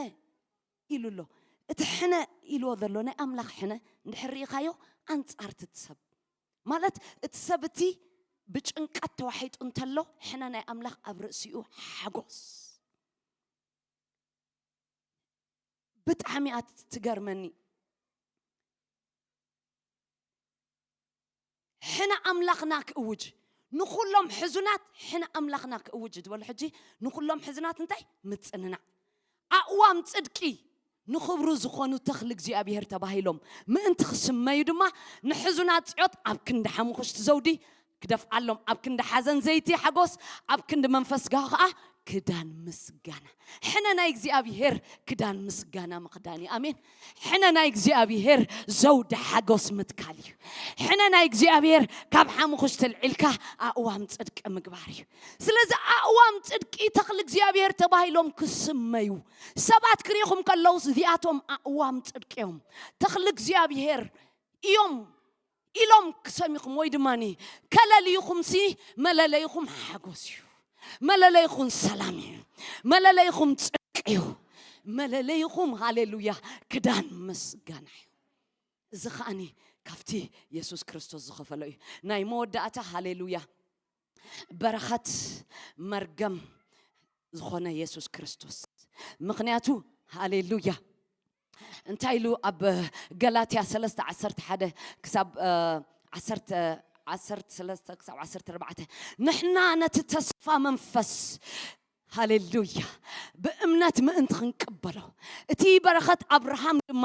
ኢሉ ኣሎ። እቲ ሕነ ኢልዎ ዘሎ ናይ ኣምላኽ ሕነ እንድሕር ርኢኻዮ፣ ኣንጻር እቲ ሰብ ማለት እቲ ሰብ እቲ ብጭንቀት ተዋሒጡ እንተሎ፣ ሕነ ናይ ኣምላኽ ኣብ ርእሲኡ ሓጎስ። ብጣዕሚ እያ ትገርመኒ። ሕነ ኣምላኽና ክእውጅ፣ ንኹሎም ሕዙናት ሕነ ኣምላኽና ክእውጅ ዝበሉ። ሕጂ ንኹሎም ሕዙናት እንታይ? ምጽንናዕ። ኣእዋም ጽድቂ ንኽብሩ ዝኾኑ ተኽሊ እግዚኣብሔር ተባሂሎም ምእንቲ ክስመዩ ድማ፣ ንሕዙናት ጽዮት ኣብ ክንዲ ሓሙኽሽቲ ዘውዲ ክደፍኣሎም፣ ኣብ ክንዲ ሓዘን ዘይቲ ሓጎስ፣ ኣብ ክንዲ መንፈስ ጋሁ ኸኣ ክዳን ምስጋና። ሕነ ናይ እግዚኣብሔር ክዳን ምስጋና ምኽዳን እዩ። ኣሜን። ሕነ ናይ እግዚኣብሔር ዘውዲ ሓጎስ ምትካል እዩ። ሕነ ናይ እግዚኣብሔር ካብ ሓሙኽሽቲ ኣልዒልካ ኣእዋም ጽድቂ ምግባር እዩ። ስለዚ ኣእዋም ጽድቂ ተኽሊ እግዚኣብሔር ተባሂሎም ክስመዩ ሰባት ክሪኹም ከለውስ፣ እዚኣቶም ኣእዋም ጽድቂ እዮም። ተኽሊ እግዚኣብሔር እዮም ኢሎም ክሰሚኹም ወይ ድማ ከለልይኹምሲ፣ መለለይኹም ሓጎስ እዩ። መለለይኹም ሰላም እዩ። መለለይኹም ጽድቂ እዩ። መለለይኹም፣ ሃሌሉያ፣ ክዳን ምስጋና እዩ። እዚ ኸኣኒ ካብቲ የሱስ ክርስቶስ ዝኸፈሎ እዩ። ናይ መወዳእታ፣ ሃሌሉያ፣ በረኸት መርገም ዝኾነ የሱስ ክርስቶስ። ምኽንያቱ፣ ሃሌሉያ፣ እንታይ ኢሉ ኣብ ገላትያ ሰለስተ ዓሰርተ ሓደ ክሳብ፣ እ፣ ዓሰርተ፣ ዓሰርተ ሰለስተ ክሳብ ዓሰርተ ኣርባዕተ፣ ንሕና ነቲ ተስፋ መንፈስ ሃሌሉያ። ብእምነት ምእንቲ ክንቅበሎ፣ እቲ በረኸት ኣብርሃም ድማ፣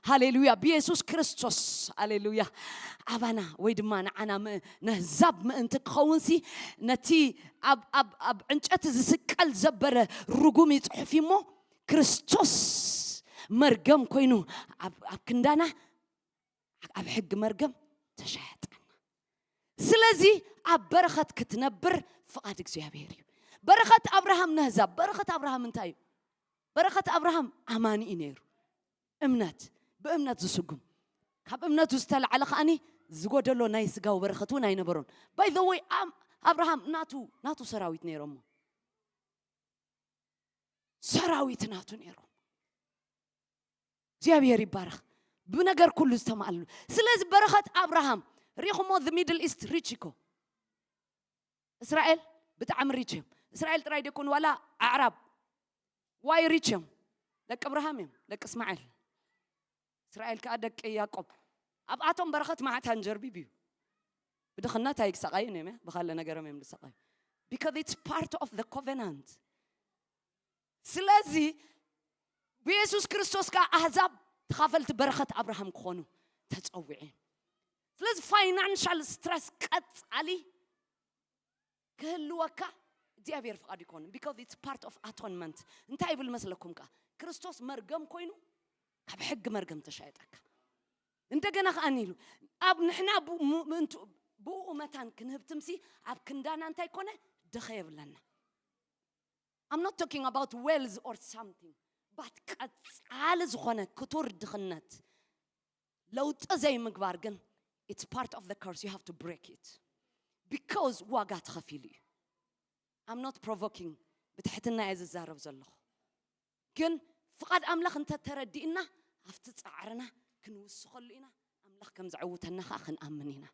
ሃሌሉያ፣ ብየሱስ ክርስቶስ፣ ሃሌሉያ፣ ኣባና ወይ ድማ ንዓና ም-፣ ነህዛብ ምእንቲ ክኸውንሲ፣ ነቲ ኣብ፣ ኣብ፣ ኣብ ዕንጨቲ ዝስቀል ዘበረ ርጉም እዩ ጽሑፍ እሞ፣ ክርስቶስ መርገም ኮይኑ ኣብ፣ ኣብ ክንዳና፣ ኣብ ሕጊ መርገም ተሸያጠና። ስለዚ ኣብ በረኸት ክትነብር ፍቓድ እግዚኣብሔር እዩ። በረኸት ኣብርሃም ነህዛብ፣ በረኸት ኣብርሃም እንታይ እዩ? በረኸት ኣብርሃም ኣማኒ እዩ ነይሩ። እምነት፣ ብእምነት ዝስጉም። ካብ እምነቱ ዝተላዕለ ከኣኒ ዝጎደሎ ናይ ስጋዊ በረኸት እውን ኣይነበሮን። By the way፣ ኣም-፣ ኣብርሃም ናቱ፣ ናቱ ሰራዊት ነይሮሞ። ሰራዊት ናቱ ነይሮም። እግዚኣብሔር ይባረኽ። ብነገር ኩሉ ዝተማእሉ። ስለዚ በረኸት ኣብርሃም ሪኹሞ፣ the Middle East rich እኮ። እስራኤል ብጣዕሚ ሪች እዮም። እስራኤል ጥራይ ደይኮኑ፣ ዋላ ኣዕራብ ዋይ ሪች እዮም። ደቂ እብርሃም እዮም፣ ደቂ እስማኤል። እስራኤል ከኣ ደቂ ያዕቆብ። ኣብኣቶም በረኸት መዓት ኣንጀርቢብ እዩ። ብድኽነት ኣይክሰቓዩን እዮም፣ ብኻልእ ነገሮም እዮም ዝሰቓዩ። Because it's part of the covenant። ስለዚ ብየሱስ ክርስቶስ ከኣ ኣህዛብ ተኻፈልቲ በረኸት ኣብርሃም ክኾኑ ተጸዊዑ። ስለዚ ፋይናንሻል ስትረስ ቀጻሊ ክህልወካ እግዚኣብሔር ፍቓድ ይኮኑ። Because it's part of atonement። እንታይ ይብል መስለኩም ከኣ? ክርስቶስ መርገም ኮይኑ ካብ ሕጊ መርገም ተሻየጠካ። እንደገና ከኣ ኢሉ ኣብ ንሕና ብኡ ም-፣ ምእንቱ-፣ ብኡ መታን ክንህብትምሲ ኣብ ክንዳና እንታይ ኮነ? ድኸ የብለና። I'm not talking about wealth or something, but ቀጻሊ ዝኾነ ክቱር ድኽነት ለውጢ ዘይምግባር ግን it's part of the curse, you have to break it because ዋጋ ተኸፊሉ እዩ። I'm not provoking፣ ብትሕትና እየ ዝዛረብ ዘለኹ። ግን ፍቓድ ኣምላኽ እንተተረዲእና ኣብቲ ጻዕርና ክንውስኸሉ ኢና። ኣምላኽ ከም ዘዕውተና ኸኣ ክንኣምን ኢና።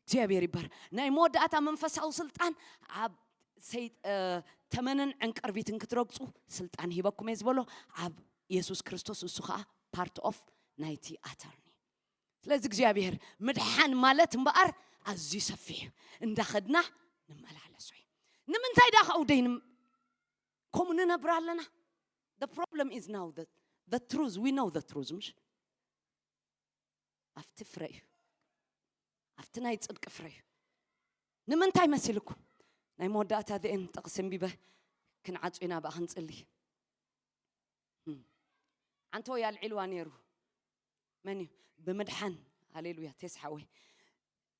እግዚኣብሔር ይባር። ናይ መወዳእታ መንፈሳዊ ስልጣን ኣብ ሰይ-፣ እ፣ ተመንን ዕንቅርቢትን ክትረግጹ ስልጣን ሂበኩም እየ ዝበሎ ኣብ የሱስ ክርስቶስ፣ እሱ ኸኣ part of ናይቲ ኣተርኒ። ስለዚ እግዚኣብሔር ምድሓን ማለት እምበኣር ኣዝዩ ሰፊሕ እዩ። እንዳኸድና ንመላለሶ እዩ። ንምንታይ ዳ ኸኣ ደይ ንም-፣ ከምኡ ንነብር ኣለና? The problem is now that the truth, we know the truth፣ ምሽ? ኣብቲ ፍረ እዩ። ኣብቲ ናይ ጽድቂ ፍረ እዩ። ንምንታይ መሲልኩም? ናይ መወዳእታ እዚኤን ጥቕሲ ኣንቢበ ክንዓጹ ኢና፣ ብኣ ክንጽሊ። ህም። ዓንቶ ያልዒልዋ ነይሩ። መን እዩ? ብምድሓን። ሃሌሉያ፣ ቴስ ሓወይ።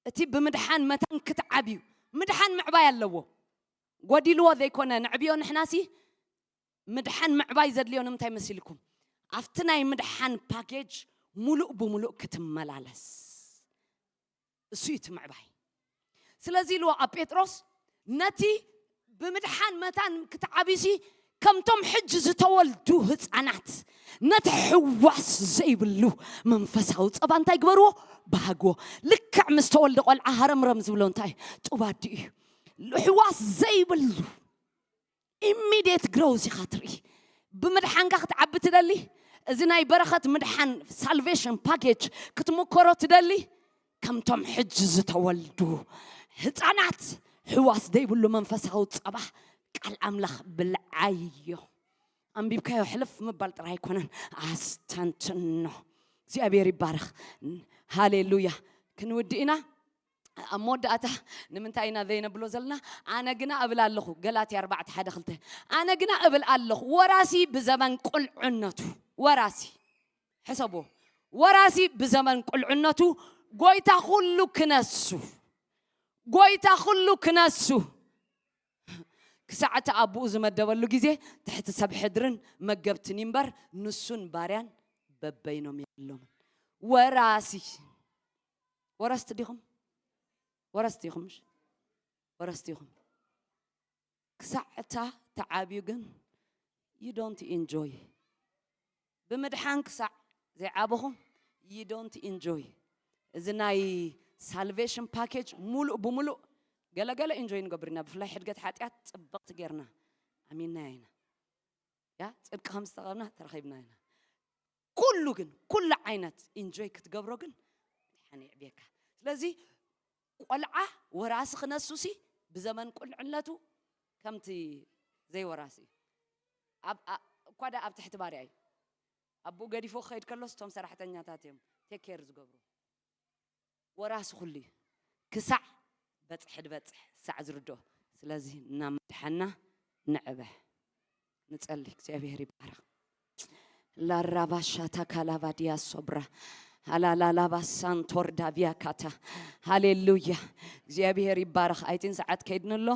እቲ ብምድሓን መታን ክትዓብዩ። ምድሓን ምዕባይ ኣለዎ። ጎዲልዎ ዘይኮነ ንዕብዮ ንሕናሲ፣ ምድሓን ምዕባይ ዘድልዮ ንምንታይ መሲልኩም? ኣብቲ ናይ ምድሓን ፓኬጅ ሙሉእ ብሙሉእ ክትመላለስ። እሱ እዩ እቲ ምዕባይ። ስለዚ ኢልዎ ኣብ ጴጥሮስ፣ ነቲ ብምድሓን መታን ክትዓብዩሲ፣ ከምቶም ሕጂ ዝተወልዱ ህፃናት፣ ነቲ ሕዋስ ዘይብሉ መንፈሳዊ ፀባ እንታይ ግበርዎ? ባህግዎ። ልክዕ ምስ ተወልደ ቆልዓ ሃረምረም ዝብሎ እንታይ? ጡብ ኣዲኡ እዩ። ሕዋስ ዘይብሉ ኢሚድየት ግሮውዝ ኢኻ ትርኢ። ብምድሓንካ ክትዓቢ ትደሊ? እዚ ናይ በረኸት ምድሓን ሳልቬሽን ፓኬጅ ክትምከሮ ትደሊ? ከምቶም ሕጂ ዝተወልዱ ህፃናት፣ ሕዋስ ዘይብሉ መንፈሳዊ ፀባ ቃል ኣምላኽ ብልዓዮ። ኣንቢብካዮ ሕልፍ ምባል ጥራይ ኣይኮነን፣ ኣስተንትኖ። እግዚኣብሔር ይባረኽ። ሃሌሉያ። ክንውድእ ኢና። ኣብ መወዳእታ ንምንታይ ኢና ዘይነብሎ ዘለና? ኣነ ግና እብል ኣለኹ፣ ገላትያ ኣርባዕተ ሓደ ክልተ፣ ኣነ ግና እብል ኣለኹ፣ ወራሲ ብዘመን ቁልዕነቱ፣ ወራሲ፣ ሕሰቦ፣ ወራሲ ብዘመን ቁልዕነቱ ጎይታ ኩሉ ክነሱ፣ ጎይታ ኩሉ ክነሱ፣ ክሳዕ እቲ ኣቦኡ ዝመደበሉ ግዜ ትሕቲ ሰብ ሕድርን መገብትን እዩ እምበር፣ ንሱን ባርያን በበይኖም የብሎምን። ወራሲ፣ ወረስቲ ዲኹም? ወረስቲ ኢኹም፣ ምሽ? ወረስቲ ኢኹም። ክሳዕ እታ ተዓብዩ ግን you don't enjoy። ብምድሓን ክሳዕ ዘይዓበኹም you don't enjoy። እዚ ናይ ሳልቬሽን ፓኬጅ ሙሉእ ብሙሉእ ገለገለ ኢንጆይ ንገብር ኢና። ብፍላይ ሕድገት ሓጢኣት ጽብቕቲ ጌርና ኣሚንና ኢና። ያ ጽድቂ ከም ዝተቐብና ተረኺብና ኢና። ኩሉ ግን፣ ኩሉ ዓይነት ኢንጆይ ክትገብሮ ግን ምድሓን የዕብየካ። ስለዚ ቆልዓ ወራሲ ክነሱሲ ብዘመን ቁልዕነቱ ከምቲ ዘይወራሲ እዩ። ኣብ- ኣ- እኳ ደኣ ኣብ ትሕቲ ባርያ እዩ። ኣቦኡ ገዲፎ ክኸይድ ከሎስ እቶም ሰራሕተኛታት እዮም ቴክ ኬር ዝገብሩ። ወራሲ ኩሉ እዩ። ክሳዕ በጽሒ ድበጽሕ ሳዕ ዝርድኦ። ስለዚ እናመድሓና ንዕበ። ንጸሊ። እግዚኣብሔር ይባረኽ። ላራባሻታ ካላባዲያ ሶብራ ሃላላላባሳንቶር ዳቪያ ካታ። ሃሌሉያ። እግዚኣብሔር ይባረኽ። ኣይቲን ሰዓት ከይድንሎ